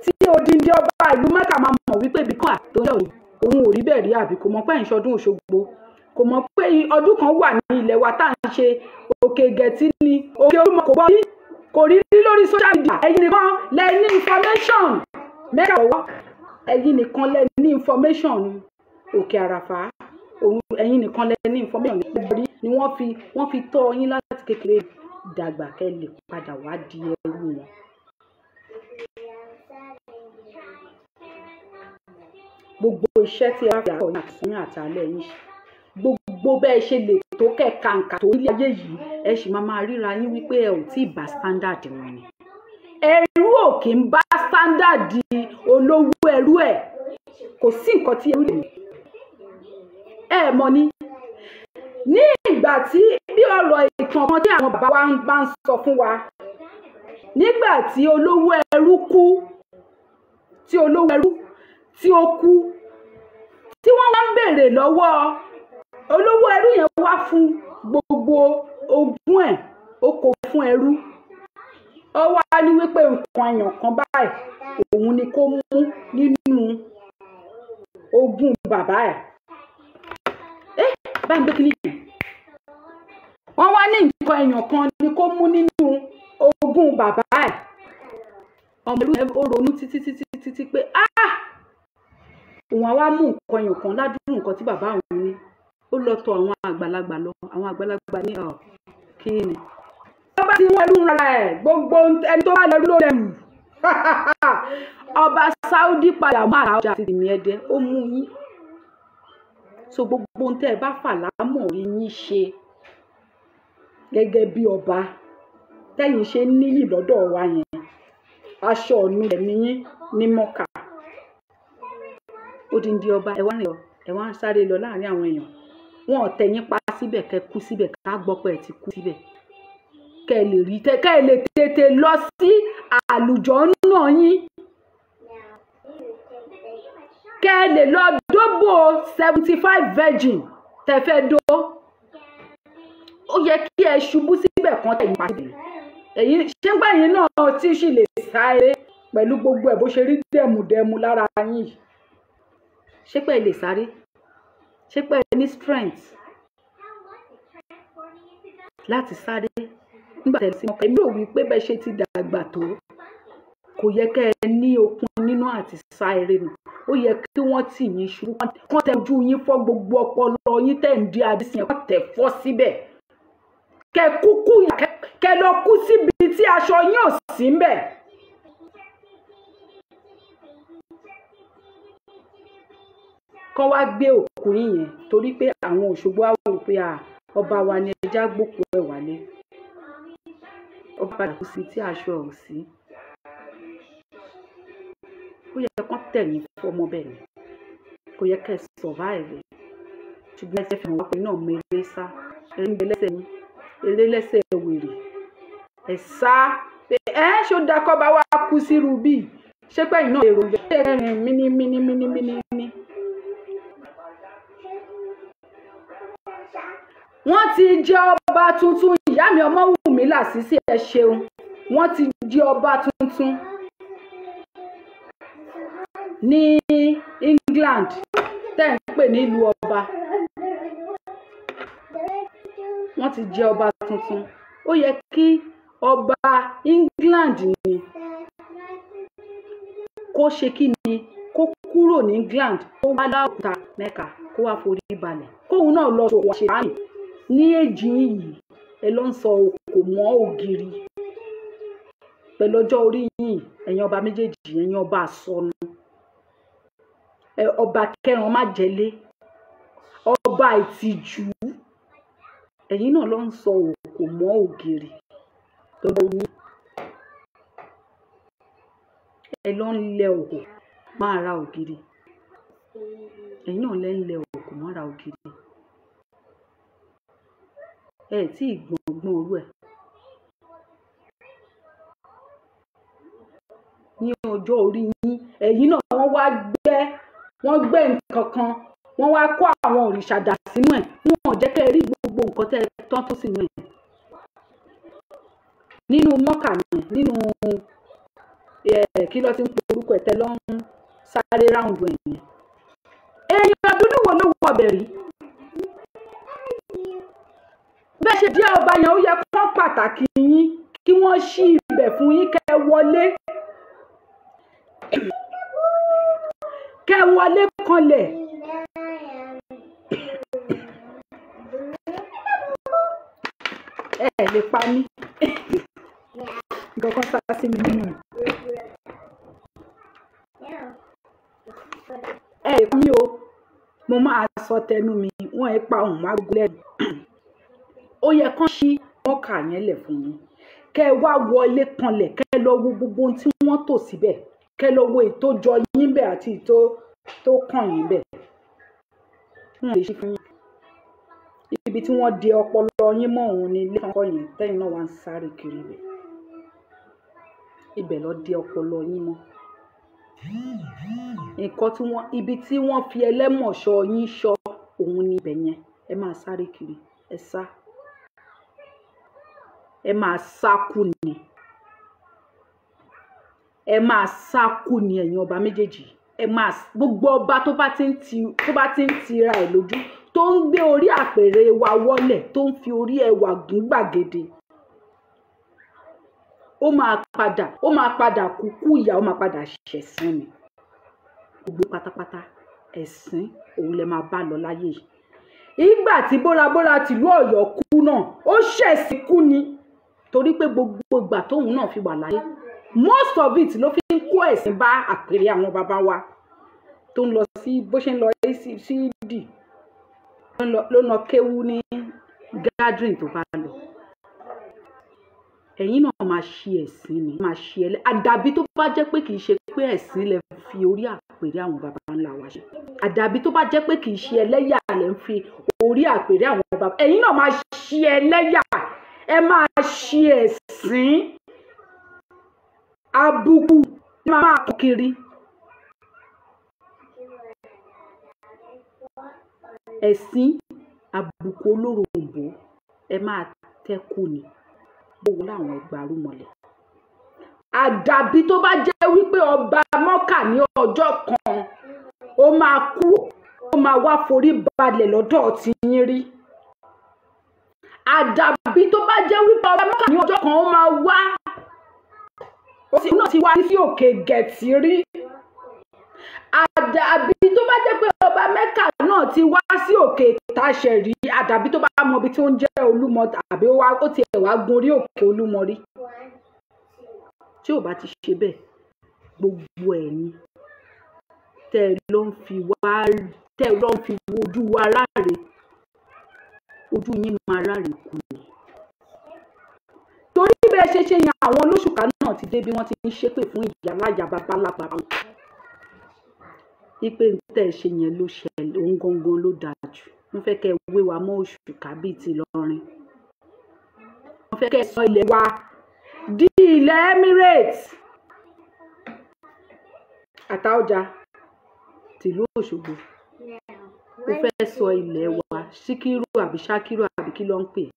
tí odindi ọba ìlú Mọ́kà máa mọ̀ wípé ibi kan àtọ́jọ́ òun ò rí bẹ́ẹ̀ rí? Àbí kò mọ̀ pé ń ṣọdún Òṣogbo, kò mọ̀ pé ọdún kan wà ní ilẹ̀ wa tá à ń ṣe òkè gẹ̀tì ni òkè Olúmọ, kò gbọ́ rí, kò rí rí lórí social media. Ẹ̀yin nìkan lẹ ní information Mẹ́kà lọ́wọ́, ẹ̀yin nìkan lẹ ní information òkè Àràfá, ẹ̀yin nìkan lẹ ní information rí ni wọ́n fi tọ́ yín láti kékeré dàgbà kẹ́ lè padà wá di ẹrú wọn. Gbogbo iṣẹ́ tí ẹ bá fi àárọ̀ yín àti àtàlẹ́ yín ṣe, gbogbo bẹ́ẹ̀ ṣe lè tó kẹ̀kàǹkà tó ilé ayé yìí, ẹ sì máa máa ríra yín wípé ẹ ò tí ì bá standard wọn ni. Ẹrú ò kì í bá standard olówó ẹrú ẹ̀, kò sí nǹkan tí ẹrú lè ní. Ẹ mọ̀ ni ní ìgbà tí bí ọ̀rọ̀ ìtàn kan tí àwọn bàbá wa bá ń sọ fún wa, nígbà tí olówó ẹrú kú, tí olówó ẹrú tí ó kú, tí wọ́n wá ń béèrè lọ́wọ́ olówó ẹrú yẹn, wá fún gbogbo ogún ẹ̀, ó kó fún ẹrú. Ó wá ní wípé nǹkan èèyàn kan báyìí òun ni kó mú nínú ogún bàbá ẹ̀. Bá ń gbé kínní yẹn, wọ́n wá ní nǹkan èèyàn kan ni kó mú nínú ogún bàbá ẹ̀. Ọmọ ẹrú yẹn ó ronú títí títí títí pé òun á wá mú nǹkan èèyàn kan ládùúrú nǹkan tí bàbá òun ní. Ó lọ tọ̀ àwọn àgbàlagbà lọ, àwọn àgbàlagbà ní kí ni. Tó bá ti mú ẹrú rárá ẹ̀, gbogbo ẹni tó bá lẹ́rú ló lẹ́rù. Ọba Saudi padà mú àrà ọjà àti tìmí ẹdẹ, ó mú yín. So gbogbo ohun tẹ́ ẹ bá fà lámọ̀ rí yín ṣe gẹ́gẹ́ bí ọba tẹ́yìn ṣe níyì lọ́dọ̀ wa yẹn, aṣọ ọ̀nù ẹ̀mí yín ní Mọ́kà. Odindi ọba ẹ wá rìn lọ, ẹ wá ń sáré lọ láàrin àwọn èèyàn, wọn ò tẹ̀yìn pa síbẹ̀ kẹ́ kú síbẹ̀, ká gbọ́ pé ẹ ti kú síbẹ̀, kẹ́ ẹ lè rí kẹ́ ẹ lè tètè lọ sí àlùjọ náà yín, kẹ́ ẹ lè lọ dóbò 75 virgin tẹ́ fẹ́ dó. Ó yẹ kí ẹ ṣubú síbẹ̀ kan tẹ̀yìn pa síbẹ̀. Ẹ̀yin ṣé ń gbà yín náà tí sì lè sáré pẹ̀lú gbogbo ẹ̀ bó ṣe rí dẹ̀mùdẹ̀mù lára yín yìí? Ṣé pé ẹ lè sáré? Ṣé pé ẹ ní strength láti sáré nígbà tẹ̀lé sí ọkọ̀? Èmi rò wípé bẹ́ẹ̀ ṣe ti dàgbà tó, kò yẹ kẹ́ ẹ ní okun nínú àti sá eré nù. Ó yẹ kí wọ́n tì yín ṣubú, kán tẹ ojú yín fọ́, gbogbo ọpọlọ yín tẹ̀ ń di adé sí yẹn, kán tẹ̀ fọ́ síbẹ̀, kẹ́ kúkú yà, kẹ́ lọ kú síbi tí aṣọ yín ò sí ń bẹ̀. Kán wá gbé òkú yín yẹn, torí pé àwọn Òṣogbo á wò pé ọba wa ni, ẹja gbòkú ẹ̀ wálé. Ọba padà kú sí tí aṣọ ò sí. Ó yẹ kán tẹ̀yìn fọmọ bẹ́ẹ̀ ni, kò yẹ kẹ́ ẹ survive. Ṣùgbọ́n ẹ fi hàn wá pé náà mọ eré sá, eré ń bẹ lẹ́sẹ̀ yín, eré lẹ́sẹ̀ wèrè. Ẹ sá ẹ ṣó dakọ́ bá wá kú sírú bíi ṣé pẹ́yìn náà èrò bẹ́ẹ̀ rìn míní míní míní míní míní. Wọ́n ti jẹ ọba tuntun, ìyá mi Ọmọ́wùmí Làṣìṣì, ẹ ṣeun. Wọ́n ti jẹ ọba tuntun ní England. tẹ́ ń pè ní ìlú ọba. Wọ́n ti jẹ ọba tuntun. Ó yẹ kí ọba England ni kó ṣe kí ni, kó kúrò ní England, kó wá láòkúta Mẹ́kà, kó wá forí balẹ̀, kóun náà lọ sòkò àṣetánì ní èjì yìí. Ẹ ló ń sọ òkò mọ́ ògiri pẹ̀lú ọjọ́ orí yìí. Ẹ̀yin ọba méjèèjì, ẹ̀yin ọba àsọnù, ọba kẹran má jẹlé, ọba ìtìjú, ẹ̀yin náà ló ń sọ òkò mọ́ ògiri pẹ̀lú orí. Ẹ ló ń lẹ òkò máa ra ògiri, ẹ̀yin náà lẹ ń lẹ òkò máa ra ògiri. Ẹ tí ì gbọ̀ngbọ̀n orú ẹ̀ ní ọjọ́ orí yín. Ẹ̀yin náà wọ́n wá gbẹ́, wọ́n gbẹ́ nǹkan kan, wọ́n wá kó àwọn òrìṣà dà sínú ẹ̀. Wọn ò jẹ́ kẹ́ ẹ rí gbogbo nǹkan tẹ́ ẹ tán tó sínú ẹ̀ nínú mọ́kà yẹn, nínú kí ló ti ń porúkọ ẹ̀ tẹ́ lọ́ ń sáré ráùndù ẹ̀ yẹn. Èèyàn dúdú wo ló wọ ọbẹ̀ rí? Bẹ́ẹ̀ ṣe jẹ́ ọba yẹn, ó yẹ kán pàtàkì yín, kí wọ́n ṣí ibẹ̀ fún yín, kẹ́ wọlé, kẹ́ wọlé kanlẹ̀. Ẹ lè pa mí, nǹkan kan sá sí mi nínú. Ẹ lè pa mí o, mo máa sọ tẹnu mi, wọ́n ẹ pa òun má gbogbo lẹ́nu. Ó yẹ kán ṣí mọ́kà yẹn lẹ̀ fún yín, kẹ́ ẹ wá wọlé kanlẹ̀, kẹ́ ẹ lọ wo gbogbo ohun tí wọ́n tò síbẹ̀, kẹ́ ẹ lọ wo ètò jọ yín bẹ̀ àti ètò tó kàn yín bẹ̀. Wọ́n lè ṣí fún yín. Ibi tí wọ́n di ọpọlọ yín mọ́ òun ni ilé kan yẹn, tẹ́yìn náà wá ń sáré kiri ibẹ̀. Ibẹ̀ lọ di ọpọlọ yín mọ́. Nǹkan tí wọ́n, ibi tí wọ́n fi ẹlẹ́mọ̀ṣọ́ yín ṣọ́ òun ni ibẹ̀ yẹn. Ẹ máa sáré kiri, ẹ sá. Ẹ máa sá kú ni. Ẹ máa sá kú ni ẹ̀yin ọba méjèèjì. Ẹ máa gbogbo ọba tó bá ti ń ti, tó bá ti ń tira ẹ̀ lójú, tó ń gbé orí àpèrè wa wọlẹ̀, tó ń fi orí ẹwà gún gbàgede, ó máa padà, ó máa padà kúkú ìyà, ó máa padà ṣẹ̀sín ni. Gbogbo pátápátá ẹ̀sín òun lẹ máa bá lọ láyé yìí. Ìgbà tí bórabóra tìlú Ọ̀yọ́ kú náà, ó ṣẹ̀sín kú ni, torí pé gbogbo ìgbà tóun náà fi wà láyé, most of it ló fi ń kó ẹ̀sìn bá àpèrè àwọn bàbá wa, tó ń lọ sí bó ṣe ń lọ sí ìdì, ló ń lọ kéwú ní gathering tó bá lọ. Ẹ̀yin náà máa ṣe ẹ̀sìn ni, máa ṣe ẹlẹ́. Àdàbí tó bá jẹ́ pé kì í ṣe pé ẹ̀sìn lẹ fi orí àpèrè àwọn bàbá ńlá wa ṣe. Àdàbí tó bá jẹ́ pé kì í ṣe ẹlẹ́yà lẹ ń fi orí àpèrè àwọn bàbá. Ẹ̀yin náà máa ṣe ẹlẹ́yà, ẹ máa ṣe ẹ̀sìn. Àbùkù ni máa kó kiri. Ẹ̀sìn àbùkù olóròǹbó ẹ máa tẹ́kù ni. Gbogbo láwọn ẹgbàárùmọ̀lẹ̀. Àdàbí tó bá jẹ́ wípé ọba mọ́kà ní ọjọ́ kan, ó máa kú, ó máa wá forí balẹ̀ lọ́dọ̀ tí yín rí. Àdàbí tó bá jẹ́ wípé ọba mọ́kà ní ọjọ́ kan, ó máa wá, ó sì náà ti wá sí òkè gẹ̀tì rí. Àdàbí tó bá jẹ́ pé ọba mẹ́kà náà ti wá sí òkè tàṣẹ rí. Àdàbí tó bá mọ ibi tí ó ń jẹ́ Olúmọ, àbí ó ti ẹ̀ wá gun orí òkè Olúmọ rí. Tí ò bá ti ṣe bẹ́ẹ̀, gbogbo ẹ̀yin tẹ́ ẹ ló ń fi wá, tẹ́ ẹ ló ń fi ojú wa ráre, ojú yín máa ráre kú ni. Torí bẹ́ẹ̀ ṣe ṣe yan àwọn olóṣùká náà ti dé bí wọ́n ti ń ṣépè fún ìyáláyà bàbá lábàá wọn. Ipe tẹ́ ẹ ṣe yẹn ló ṣẹlẹ̀, òun gangan ló dáa jù. Wọ́n fẹ́ kẹ́ ẹ wé wa mọ́ òṣùká bíi ti Ìlọrin. Wọ́n fẹ́ kẹ́ ẹ sọ ilẹ̀ wa di ilẹ̀ Emirates. Àtaọ́jà tìlú Òṣogbo. Ó fẹ́ sọ ilẹ̀ wa Síkírù àbí Ṣákírù àbí kí ló ń pè é.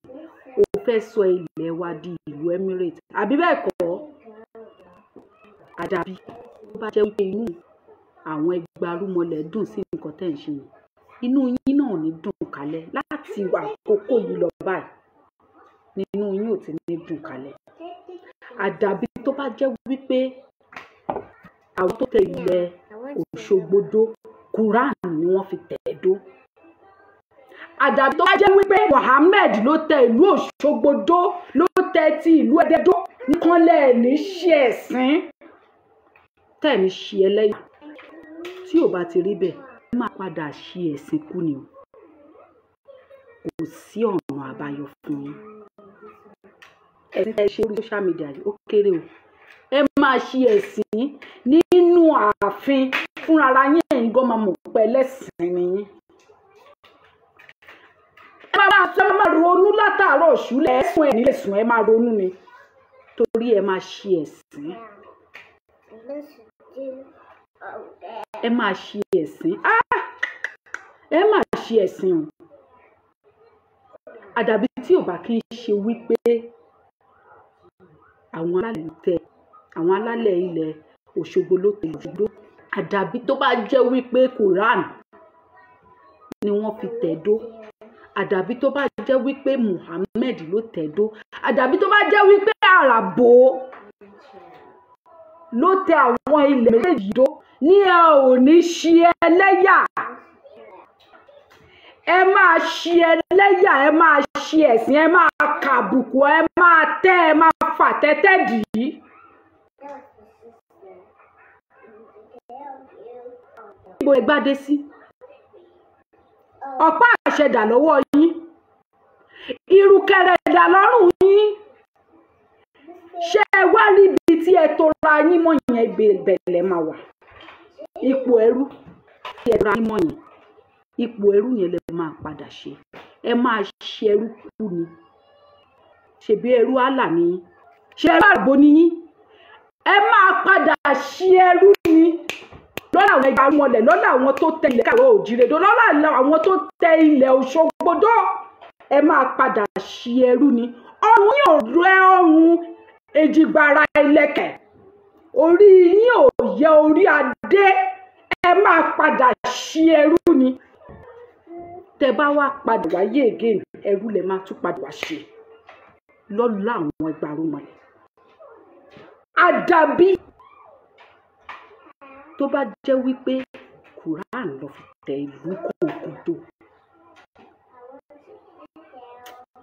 Ó fẹ́ sọ ilẹ̀ wa di ìlú Emirates. Àbí bẹ́ẹ̀ kọ́? Àdàbí tó bá jẹ́ wípé inú Àwọn ẹgbàrúmọlẹ̀ dùn sí nǹkan tẹ́ ń ṣe yẹn, inú yín náà ò ní dùn kálẹ̀ láti àkókò yìí lọ báyìí, nínú yín ò ti ní dùn kálẹ̀. Àdàbí tó bá jẹ́ wípé àwọn tó tẹ ilẹ̀ Òṣogbo dó, Quran ni wọ́n fi tẹ̀ dó. Àdàbí tó bá jẹ́ wípé Mohammed ló tẹ ìlú Òṣogbo dó, ló tẹ ti ìlú Ẹdẹ dó, nìkan lẹ̀ ní ṣe ẹ̀sín, tẹ̀ ní ṣe ẹlẹ́yà. Tí ò bá ti rí bẹ́ẹ̀, ẹ máa padà ṣe ẹ̀sín kú ni o. Kò sí ọ̀nà àbáyọ fún yín. Ẹ̀sìn tẹ́ ẹ ṣe orí social media yìí ó kéré o. Ẹ máa ṣe ẹ̀sín nínú ààfin fúnra yín, ẹ̀yin gan máa mọ̀ pé ẹlẹ́sìn ni yín. Ẹ máa ronú látàárọ̀ ṣúlẹ̀, ẹ sùn ẹ̀ nílé sùn, ẹ máa ronú ni, torí ẹ máa ṣe ẹ̀sín. Ẹ máa ṣe ẹ̀sín. Ẹ máa ṣe ẹ̀sín o. Àdàbí tí ò bá kí ń ṣe wípé àwọn alálẹ̀ tẹ, àwọn alálẹ̀ ilẹ̀ Òṣogbo ló tẹ Òṣogbo. Àdàbí tó bá jẹ́ wípé Quran ni wọ́n fi tẹ̀ dó. Àdàbí tó bá jẹ́ wípé Muhammed ló tẹ̀ dó. Àdàbí tó bá jẹ́ wípé Àràbò ló tẹ àwọn ilẹ̀ méjèèjì dó, ní ẹ ò ní ṣe ẹlẹ́yà. Ẹ máa ṣe ẹlẹ́yà, ẹ máa ṣe ẹ̀sìn, ẹ máa kàbùkù, ẹ máa tẹ́, ẹ máa fà tẹ́tẹ́ dì í. Níbo ẹ gbádé sí? Ọ̀pá àṣẹ dà lọ́wọ́ yín, ìrùkẹ̀rẹ̀ dà lọ́rùn yín. Ṣé ẹ wá rí ibi tí ẹ tora yín mọ́ yẹn? Ibẹ̀ lẹ máa wà. Ipò ẹrú tí ẹ tora yín mọ́ yẹn, ipò ẹrú yẹn lẹ máa padà ṣe. Ẹ máa ṣe ẹrú kú ni. Ṣèbí ẹrú Allah ni yín, ṣe ẹrú àràbò ni yín. Ẹ máa padà ṣe ẹrú ni lọ́la àwọn ẹgbàrúmọlẹ̀, lọ́la àwọn tó tẹ ilẹ̀ káàárọ̀ òjìrè dó, lọ́la àwọn tó tẹ ilẹ̀ Òṣogbo dó. Ẹ máa padà ṣe ẹrú ni. Ọrùn yín ò rẹ ọrùn èjìgbara ìlẹ̀kẹ̀, orí yín ò yẹ orí adé. Ẹ máa padà ṣe ẹrú ni. Tẹ bá wá padà wáyé again, ẹrú lẹ máa tún padà wá ṣe lọ́la àwọn ẹgbàrúmọlẹ̀. Àdàbí tó bá jẹ́ wípé Quran ló fi tẹ ìlú kọ̀ọ̀kan tó,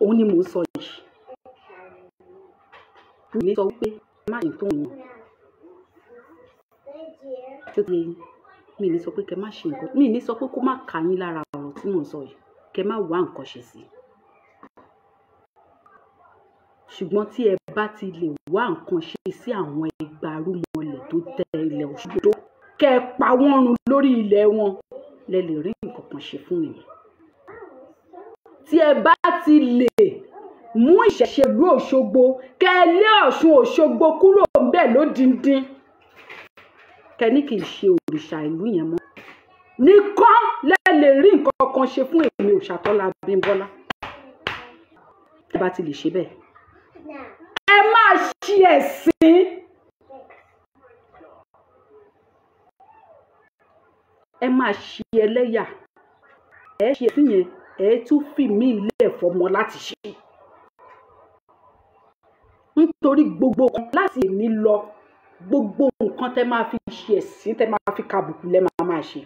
òun ni mò ń sọ yìí. Mi ní sọ wípé má ṣe tó yín tó ti yé yín. Mi ní sọ pé kẹ má ṣe nǹkan, mi ní sọ pé kó má kà yín lára ọ̀rọ̀ tí mò ń sọ yìí, kẹ má wá nǹkan ṣe sí i. Ṣùgbọ́n tí ẹ bá ti lè wá nǹkan ṣe sí àwọn ẹgbàrúmọlẹ̀ tó tẹ ilẹ̀ Òṣogbo, kẹ pa wọ́n run lórí ilẹ̀ wọn, lẹ lè rí nǹkan kan ṣe fún yín. Tí ẹ bá ti lè mú ìṣẹ̀ṣe ìlú Òṣogbo, kẹ lé Ọ̀ṣun Òṣogbo kúrò ńbẹ̀ lódindin, kẹ ní kì í ṣe òrìṣà ìlú yẹn mọ́, nìkan lẹ lè rí nǹkan kan ṣe fún èmi Òṣàtọ́lá Abímbọ́lá. Tí ẹ bá ti lè ṣe bẹ́ẹ̀, ẹ máa ṣe ẹ̀sín. Ẹ máa ṣe ẹlẹ́yà. Ẹ ṣe ẹ̀sín yẹn, ẹ tún fi mí ilé fọmọ láti ṣe. Nítorí gbogbo kan láti èmi lọ, gbogbo nǹkan tẹ máa fi ṣe ẹ̀sín, tẹ máa fi kàbùkù lẹ máa máa ṣe.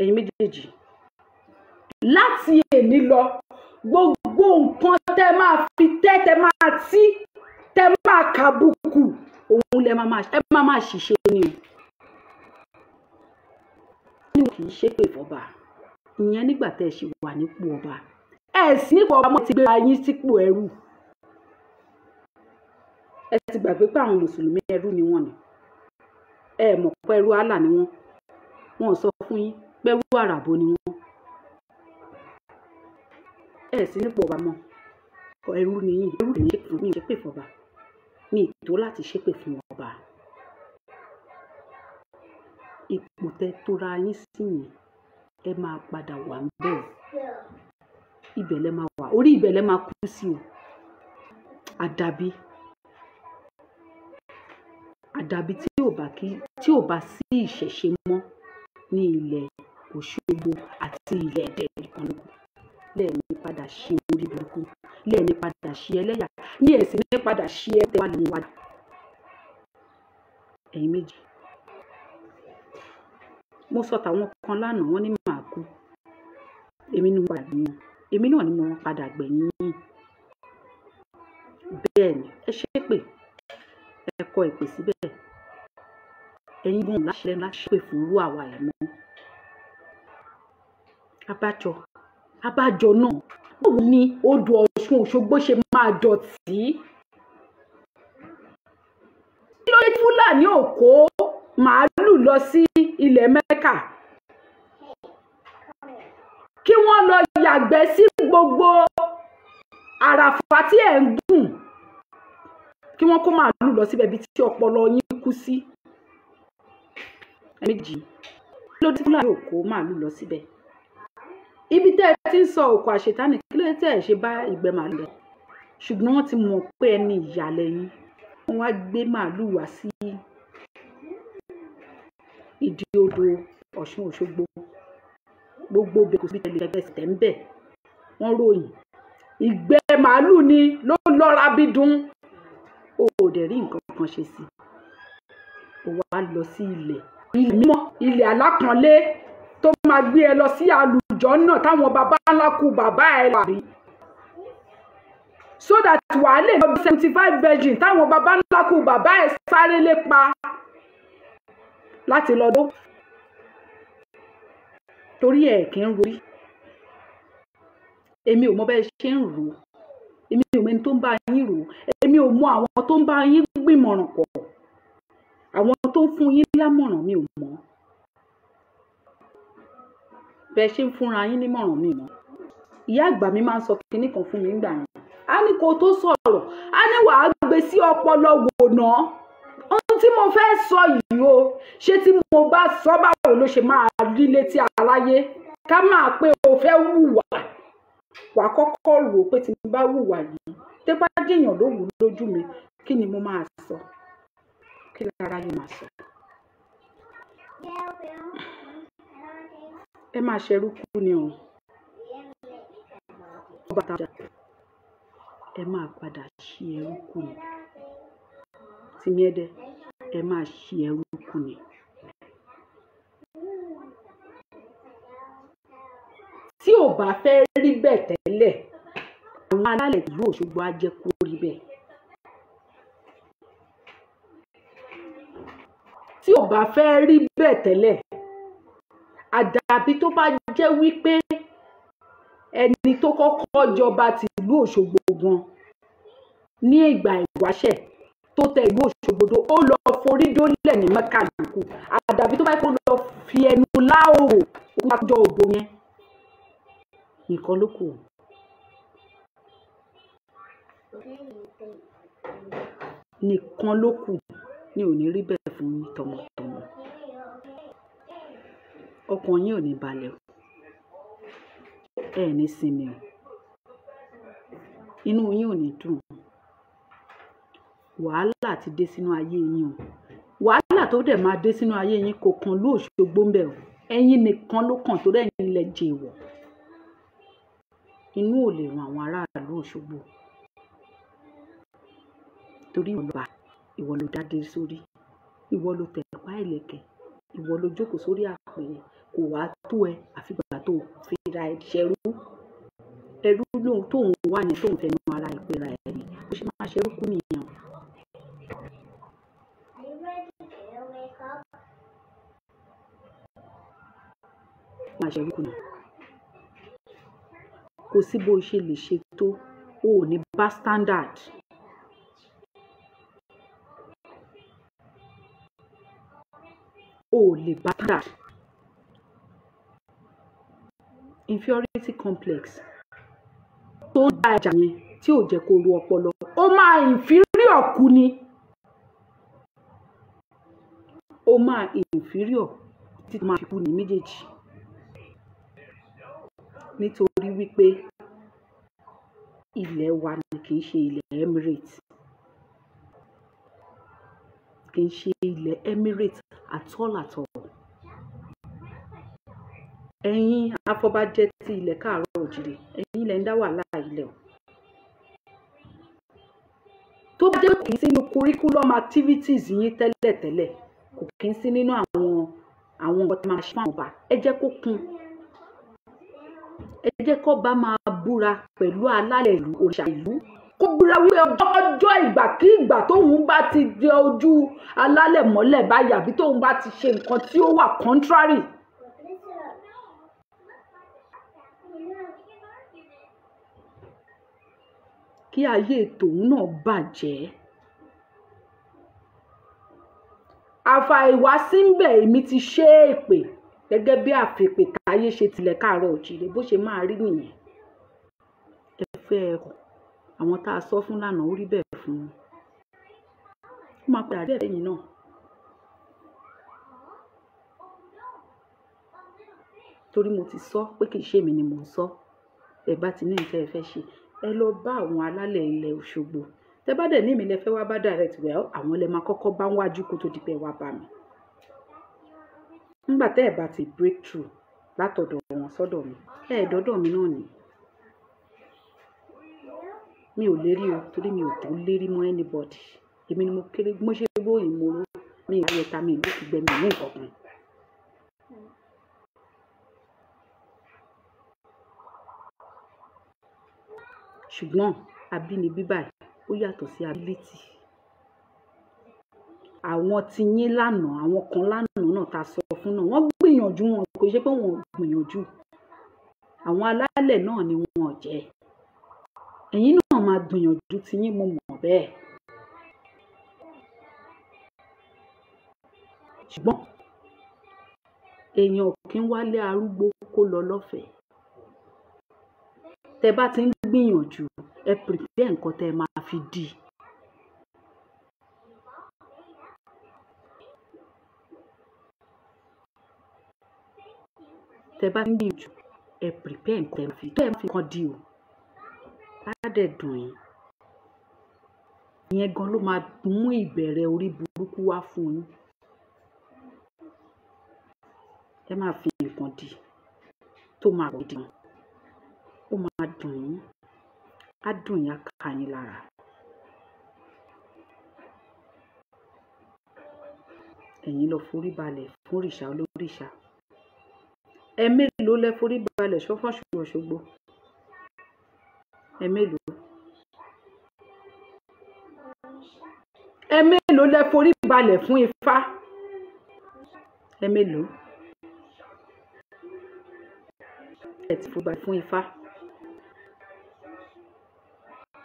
Ẹ̀yin méjèèjì, láti èmi lọ, gbogbo nǹkan tẹ máa fi tẹ́, tẹ máa tí, tẹ máa kàbùkù, òun lẹ máa máa, ẹ máa máa ṣiṣẹ́ ni o. Ní wọn kì í ṣépè fọba, ìyẹn nígbà tẹ́ ẹ ṣì wà nípò ọba. Ẹ sì nípò ọba mọ́ ti gbéra yín sípò ẹrú. Ẹ ti gbàgbé pé àwọn mùsùlùmí ẹrú ni wọ́n ni. Ẹ mọ̀ pé ẹrú Allah ni wọ́n. Wọ́n ò sọ fún yín pé ẹrú Àràbò ni wọ́n. Ẹ sì nípò ọba mọ́, ẹrú ni yín. Ẹrú lèmi ṣépè fún, mi ò ṣépè fọba. Mi ì tó láti ṣépè fún ọba. Ipò tẹ tóra yín sí yẹn, ẹ máa padà wà ńbẹ̀ o. Ibẹ̀ lẹ máa wà, orí ibẹ̀ lẹ máa kú sí o. Àdàbí Àdàbí tí ò bá sí ìṣẹ̀ṣe mọ́ ní ilẹ̀ Òṣogbo àti ilẹ̀ Ẹdẹ nìkan ló kù. Lẹ́ẹ̀ni padà ṣe orí burúkú, lẹ́ẹ̀ni padà ṣe ẹlẹ́yà, ní ẹ̀sìn ní padà ṣe ẹ̀tẹ̀ wà lóhùn wàdà. Ẹ̀yin méjì. Mo sọ tàwọn kan lánàá, wọ́n ní màá kú. Èmi ni mo padà gbẹ̀yìn wọn. Èmi náà ni mo padà gbẹ̀yìn yín. Bẹ́ẹ̀ ni, ẹ ṣépè, ẹ kọ ìpè síbẹ̀. Ẹ̀yin gan láṣẹ lẹ́nu láti ṣépè fún irú àwa ẹ̀ mọ́. Abájọ náà, báwo ni odò Ọ̀ṣun Òṣogbo ṣe máa dọ̀tí? Kí ló dé tí Fúlàní ò kó màálù lọ sí ilẹ̀ Mẹ́kà? Kí wọ́n lọ yàgbẹ́ sí gbogbo àràfà tí ẹ̀ ń gùn. Kí wọ́n kó màálù lọ síbẹ̀ bí tí ọpọlọ yín kú sí. Ẹ̀ẹ̀mejì, kí ló dé tí Fúlàní ò kó màálù lọ síbẹ̀? Ibi tẹ́ ẹ ti ń sọ òkò àṣetánì, kí ló dé tẹ́ ẹ ṣe bá ìgbẹ́ màálù lọ? Ṣùgbọ́n wọ́n ti mọ̀ pé ẹni ìyà lẹ́yìn. Wọ́n wá gbé màálù wá sí ìdí odò Ọ̀ṣun Òṣogbo. Gbogbo ibẹ̀ kò síbi tẹ́lẹ̀ fẹ́ tẹ̀ ń bẹ̀. Wọ́n ròyìn. Ìgbẹ́ màálù ni ló lọ́ra bí dùn. O ò dẹ̀ rí nǹkan kan ṣe sí i. O wá lọ sí ilẹ̀ mímọ́, ilẹ̀ alápọ̀nlé tó máa gbé ẹ lọ sí àlùjọ náà táwọn baba ńlá kú bàbá ẹ lọ rí. So that wàá lè lọ bí 75 virgin táwọn baba ńlá kú bàbá ẹ sáré lépa láti lọ dó. Torí ẹ kì í rorí. Èmi ò mọ bẹ́ẹ̀ ṣe ń rò ó. Èmi ò mọ ẹni tó ń bá yín rò ó. Èmi ò mọ àwọn tó ń bá yín gbìmọ̀ràn pọ̀. Àwọn tó ń fún yín lámọ̀ràn mi ò mọ̀. Bẹ́ẹ̀ ṣe ń fúnra yín nímọ̀ràn mi mọ̀. Ìyá àgbà mi máa ń sọ kinní kan fún mi nígbà yẹn. A ní kó tó sọ̀rọ̀, a ní wàá gbé sí ọpọlọ wò ná. Ohun tí mo fẹ́ sọ yìí o, ṣé tí mo bá sọ báwo ló ṣe máa rí létí aráyé? Ká máa pé o fẹ́ wùwà. Wàá kọ́kọ́ rò ó pé tí mo bá wùwà yìí, tó bá jẹ́yàn ló wù lójú mi, kí ni mo máa sọ? Kí láráyé máa sọ? Ẹ máa ṣerú kú ni o. Ọba tajà. Ẹ máa padà ṣe ẹrú kú ni. Tìmí Ẹdẹ, ẹ máa ṣe ẹrú kú ni. Tí ò bá fẹ́ rí bẹ́ẹ̀ tẹ́lẹ̀, àwọn alálẹ̀ ìlú Òṣogbo á jẹ́ kó rí bẹ́ẹ̀. Tí ò bá fẹ́ rí bẹ́ẹ̀ tẹ́lẹ̀, àdàbí tó bá jẹ́ wípé ẹni tó kọ́kọ́ jọba ti ìlú Òṣogbo gan ní ìgbà ìwáṣẹ̀ tó tẹ ìlú Òṣogbo dó, ó lọ forí dólẹ̀ ní Mẹ́kà lókù. Àdàbí tó bá kó lọ fi ẹnu lá òrò òkúta jọ òbò yẹn nìkan ló kù. Nìkan ló kù ní ò ní rí bẹ́ẹ̀ fún yín tọmọtọmọ. Ọkàn yín ò ní balẹ̀ o. Ẹ ní sinmi o. Inú yín ò ní dùn. Wàhálà ti dé sínú ayé yín o. Wàhálà tó dẹ̀ máa dé sínú ayé yín kò kan lú Òṣogbo ń bẹ̀ o. Ẹ̀yin nìkan ló kàn torí ẹ̀yin lẹ jẹ èèwọ̀. Inú ò lè run àwọn aráàlú Òṣogbo. Torí ìwọ ló bá, ìwọ ló dádé sórí, ìwọ ló tẹ̀pá ìlẹ̀kẹ̀, ìwọ ló jókòó sórí àpèrè, kò wá tó ẹ àfi ìgbà tó fi ra ẹ ṣerú. Ẹrú lóhun tóun wà ní tóun fẹnu ara ẹ pera ẹ ni. Bó ṣe máa ṣerú kú nìyẹn o. Máa ṣerú kú nìyẹn. Kò sí bó ṣe lè ṣe tó, o ò ní bá standard. O ò lè bá standard. Inferiority complex tó ń bá ẹja yẹn tí ò jẹ́ kó ru ọpọlọ, ó máa inferior kú ni. Ó máa inferior títí máa fi kú ní méjèèjì. Nítorí wípé ilẹ̀ wa ni kì í ṣe ilẹ̀ Emirates. kì í ṣe ilẹ̀ Emirates at all at all. Ẹ̀yin afọbajẹ ti ilẹ̀ káàárọ̀ òjìrè, ẹ̀yin lẹ ń dá wàhálà ilẹ̀ o. Tó bá jẹ́ kò kí ń sínú curriculum activities yín tẹ́lẹ̀tẹ́lẹ̀, kò kí ń sí nínú àwọn nǹkan tí máa ṣe fún àwọn ọba, ẹ jẹ́ kó kún. Ẹ jẹ́ kó bá máa búra pẹ̀lú alálẹ̀ ìlú, òrìṣà ìlú. Kó búra wípé ọjọ́ ìgbàkígbà tóun bá ti di ojú alálẹ̀ mọ́lẹ̀ báyìí, àbí tóun bá ti ṣe nǹkan tí ó wà contrary. Kí ayé tòun náà bàjẹ́. Àfàìwá síbẹ̀ èmi ti ṣe é pè gẹ́gẹ́ bí àfipè táyé ṣe tilẹ̀ káàárọ̀ òjìrè, bó ṣe máa rí nìyẹn. Ẹ fẹ́ ẹ kọ̀, àwọn tá a sọ fún lánàá ó rí bẹ́ẹ̀ fún wọn. Ó máa padà rí ẹ̀yìn náà. Torí mo ti sọ pé kì í ṣe èmi ni mò ń sọ. Ẹ bá ti ní nǹkan ẹ fẹ́ ṣe, ẹ lọ bá àwọn alálẹ̀ ilẹ̀ Òṣogbo. Tẹ bá dẹ̀ ní èmi lẹ fẹ́ wá bá direct, well, àwọn lẹ máa kọ́kọ́ bá wájú kó tó di pé ẹ wá bá mi. Nígbà tẹ́ ẹ bá ti break through látọ̀dọ̀ wọn sọ́dọ̀ mi, ẹ dọ́dọ̀ mi náà ni. Mi ò lérí o, torí mi ò tó lérí mọ́ anybody. Èmi ni mo kéré, mo ṣe gbóyìn mo ró, mi ò yẹta, mi ò lókè gbẹ, mi ò ní nǹkan kan. Ṣùgbọ́n abínibí báyìí ó yàtọ̀ sí ability. Àwọn tí yín lánàá, àwọn kan lánàá náà ta sọ fún náà, wọ́n gbìyànjú wọn, kò ṣe pé wọn ò gbìyànjú. Àwọn alálẹ̀ náà ni wọn ò jẹ́. Ẹ̀yin náà máa gbìyànjú tí yín, mo mọ̀ bẹ́ẹ̀. Ṣùgbọ́n èèyàn ò kí ń wálé arúgbó kó lọ lọ́fẹ̀ẹ́. Tẹ bá ti ń gbìyànjú, ẹ prepare nǹkan tẹ máa fi dì. Tẹ bá ti ń gbìyànjú, ẹ prepare nǹkan tẹ máa fi tẹ máa fi nǹkan dì o. Á dẹ̀ dùn yín. Ìyẹn gan ló máa mú ìbẹ̀rẹ̀ orí burúkú wá fún yín. Ẹ máa fi nǹkan dì tó máa pọ̀ gidi gan. Ó máa dùn yín. Á dùn yín, á ká yín lára. Ẹ̀yin lọ forí balẹ̀ fún òrìṣà olórìṣà. Ẹ mélòó lẹ forí balẹ̀ ṣọ́fọ́n Òṣogbo? Ẹ mélòó? Ẹ mélòó lẹ forí balẹ̀ fún Ifá? Ẹ mélòó? Ẹ ti forí balẹ̀ fún Ifá.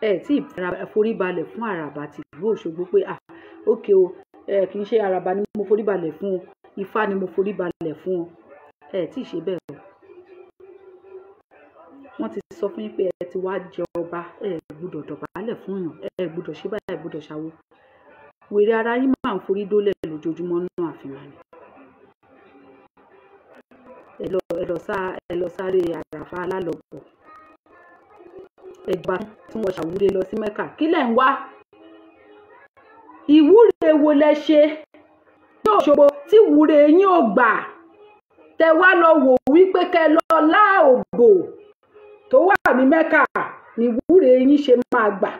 Ẹ tí forí balẹ̀ fún àràbà ti ìlú Òṣogbo pé ah okay o, ẹ kì í ṣe àràbà ni mo forí balẹ̀ fún o, Ifá ni mo forí balẹ̀ fún o. Ẹ tí ì ṣe bẹ́ẹ̀ o. Wọ́n ti sọ fún yín pé ẹ ti wá jẹ ọba, ẹ gbúdọ̀ dọ̀bálẹ̀ fún yàn, ẹ gbúdọ̀ ṣe báyìí, ẹ gbúdọ̀ ṣàwo. Wèrè ara yín máa ń forí dólẹ̀ lójoojúmọ́ nínú àfihàn ni. Ẹ lọ sáré àràfà alálọ́bọ̀. Ẹgbà tí wọ́n ṣàwúre lọ sí Mẹ́kà. Kí lẹ̀ ń wá? Ìwúre wo lẹ ṣe ní Òṣogbo tí ìwúre yín ò gbà? Tẹ wá lọ wò wípé kẹ lọ lá òbò tó wà ní Mẹ́kà ní ìwúre yín ṣe máa gbà.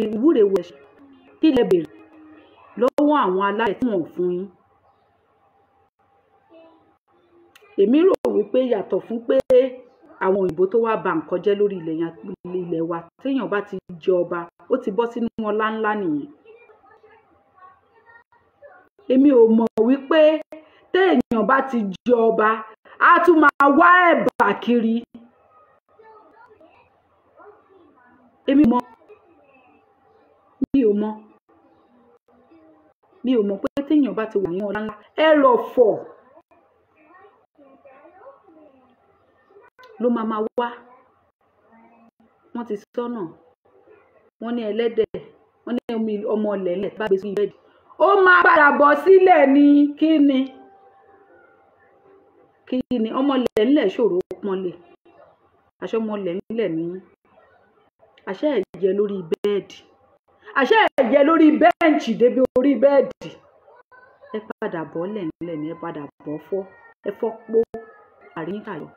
Ìwúre wo lẹ ṣe? Kí lẹ béèrè lọ́wọ́ àwọn alálẹ̀ tí wọ́n ò fún yín? Èmi rò wípé yàtọ̀ fún pé àwọn òyìnbó tó wá ba nǹkan jẹ́ lórí ilẹ̀ wa, téèyàn bá ti jẹ ọba, ó ti bọ́ sínú ọlá ńlá nìyẹn. Èmi ò mọ̀ wípé téèyàn bá ti jẹ ọba, á tún máa wá ẹ̀bà kiri. Èmi mọ̀, mi ò mọ̀, mi ò mọ̀ pé téèyàn bá ti wà ní ọlá ńlá, ẹrọ̀fọ̀ ló máa máa wá. Wọ́n ti sọ́nà, wọ́n ní ẹlẹ́dẹ̀, wọ́n ní ọmọ lẹ̀lẹ̀ bá gbé sí bẹ́ẹ̀dì. Ó máa padà bọ̀ sílẹ̀ ní kíni? Kíni ọmọ lẹ̀lẹ̀ ṣòro pọ́nlé. Aṣọ ọmọ lẹ̀lẹ̀ ní àṣẹ ẹ̀jẹ̀ lórí bẹ́ẹ̀dì. Àṣẹ ẹ̀yẹ lórí bẹ́ǹchì débi orí bẹ́ẹ̀dì. Ẹ padà bọ́ lẹ̀ńlẹ̀ ni, ẹ padà bọ́ fọ́, ẹ fọ́ pó àríyànjọ.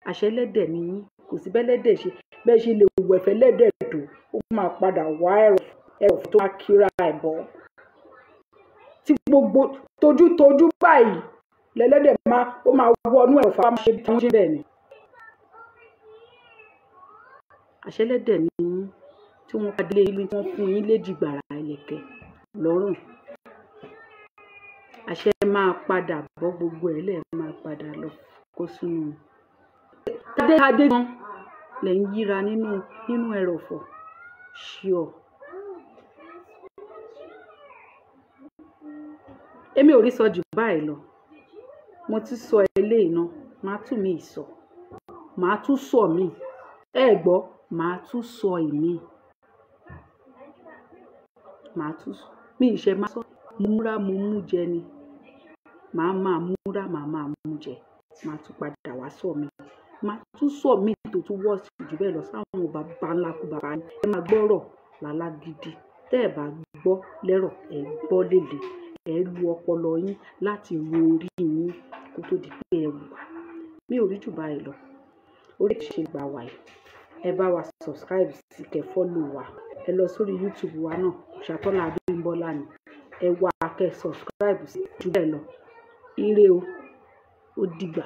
Àṣẹ ẹlẹ́dẹ̀ ni yín, kò sí bẹ́lẹ́dẹ̀ ṣe bẹ́ẹ̀ ṣe lè wẹ̀fẹ́ lẹ́dẹ̀ tó, ó máa padà wá ẹ̀rọ̀fọ̀ tó máa kíra ẹ̀ bọ́. Tí gbogbo tojútojú báyìí lẹ́lẹ́dẹ̀ máa ó máa wọnú ẹ̀rọ̀fọ̀ á máa ṣe bí wọ́n ṣe bẹ́ẹ̀ ni. Àṣẹ ẹlẹ́dẹ̀ ni yín tí wọ́n padà lé ìlú tí wọ́n fún yín léjì gbàrà ìlẹ̀kẹ̀ lọ́rùn. Àṣẹ máa padà bọ́ gbogbo ẹ̀ lẹ́ẹ̀ máa padà lọ kó sínú. Tadé gan lẹ̀ ń yíra nínú ẹrọ̀fọ̀ ṣíọ. Èmi ò rí sọ jù báyìí lọ. Mo ti sọ eléyìí náà, màá tún mi sọ. Màá tún sọ mí. Ẹ gbọ́, màá tún sọ ìmí. Màá tún sọ. Mi ìṣe máa sọ. Mo múra, mo mú jẹ ni. Màá máa múra, màá máa mú jẹ. Màá tún padà wá sọ mí. Màá tún sọ mí tó tún wọ́ọ̀sì jù bẹ́ẹ̀ lọ sáwọn bàbá ńlá kú bàbá yín. Ẹ máa gbọ́rọ̀ lálágídí. Tẹ́ ẹ bá gbọ́ lẹ́rọ̀, ẹ gbọ́ lélẹ̀. Ẹ lu ọpọlọ yín láti ro orí yín kó tó di pé ẹ wùwà. Mi ò rí jù báyìí lọ. Orí ìṣe gbà wá yìí. Ẹ bá wa subscribe sí kẹ́ follow wa. Ẹ lọ sórí YouTube wa náà, Òòṣàtọ́lá Abímbọ́lá ni. Ẹ wá kẹ́ subscribe sí jù bẹ́ẹ̀ lọ. Ire o, ó dìgbà.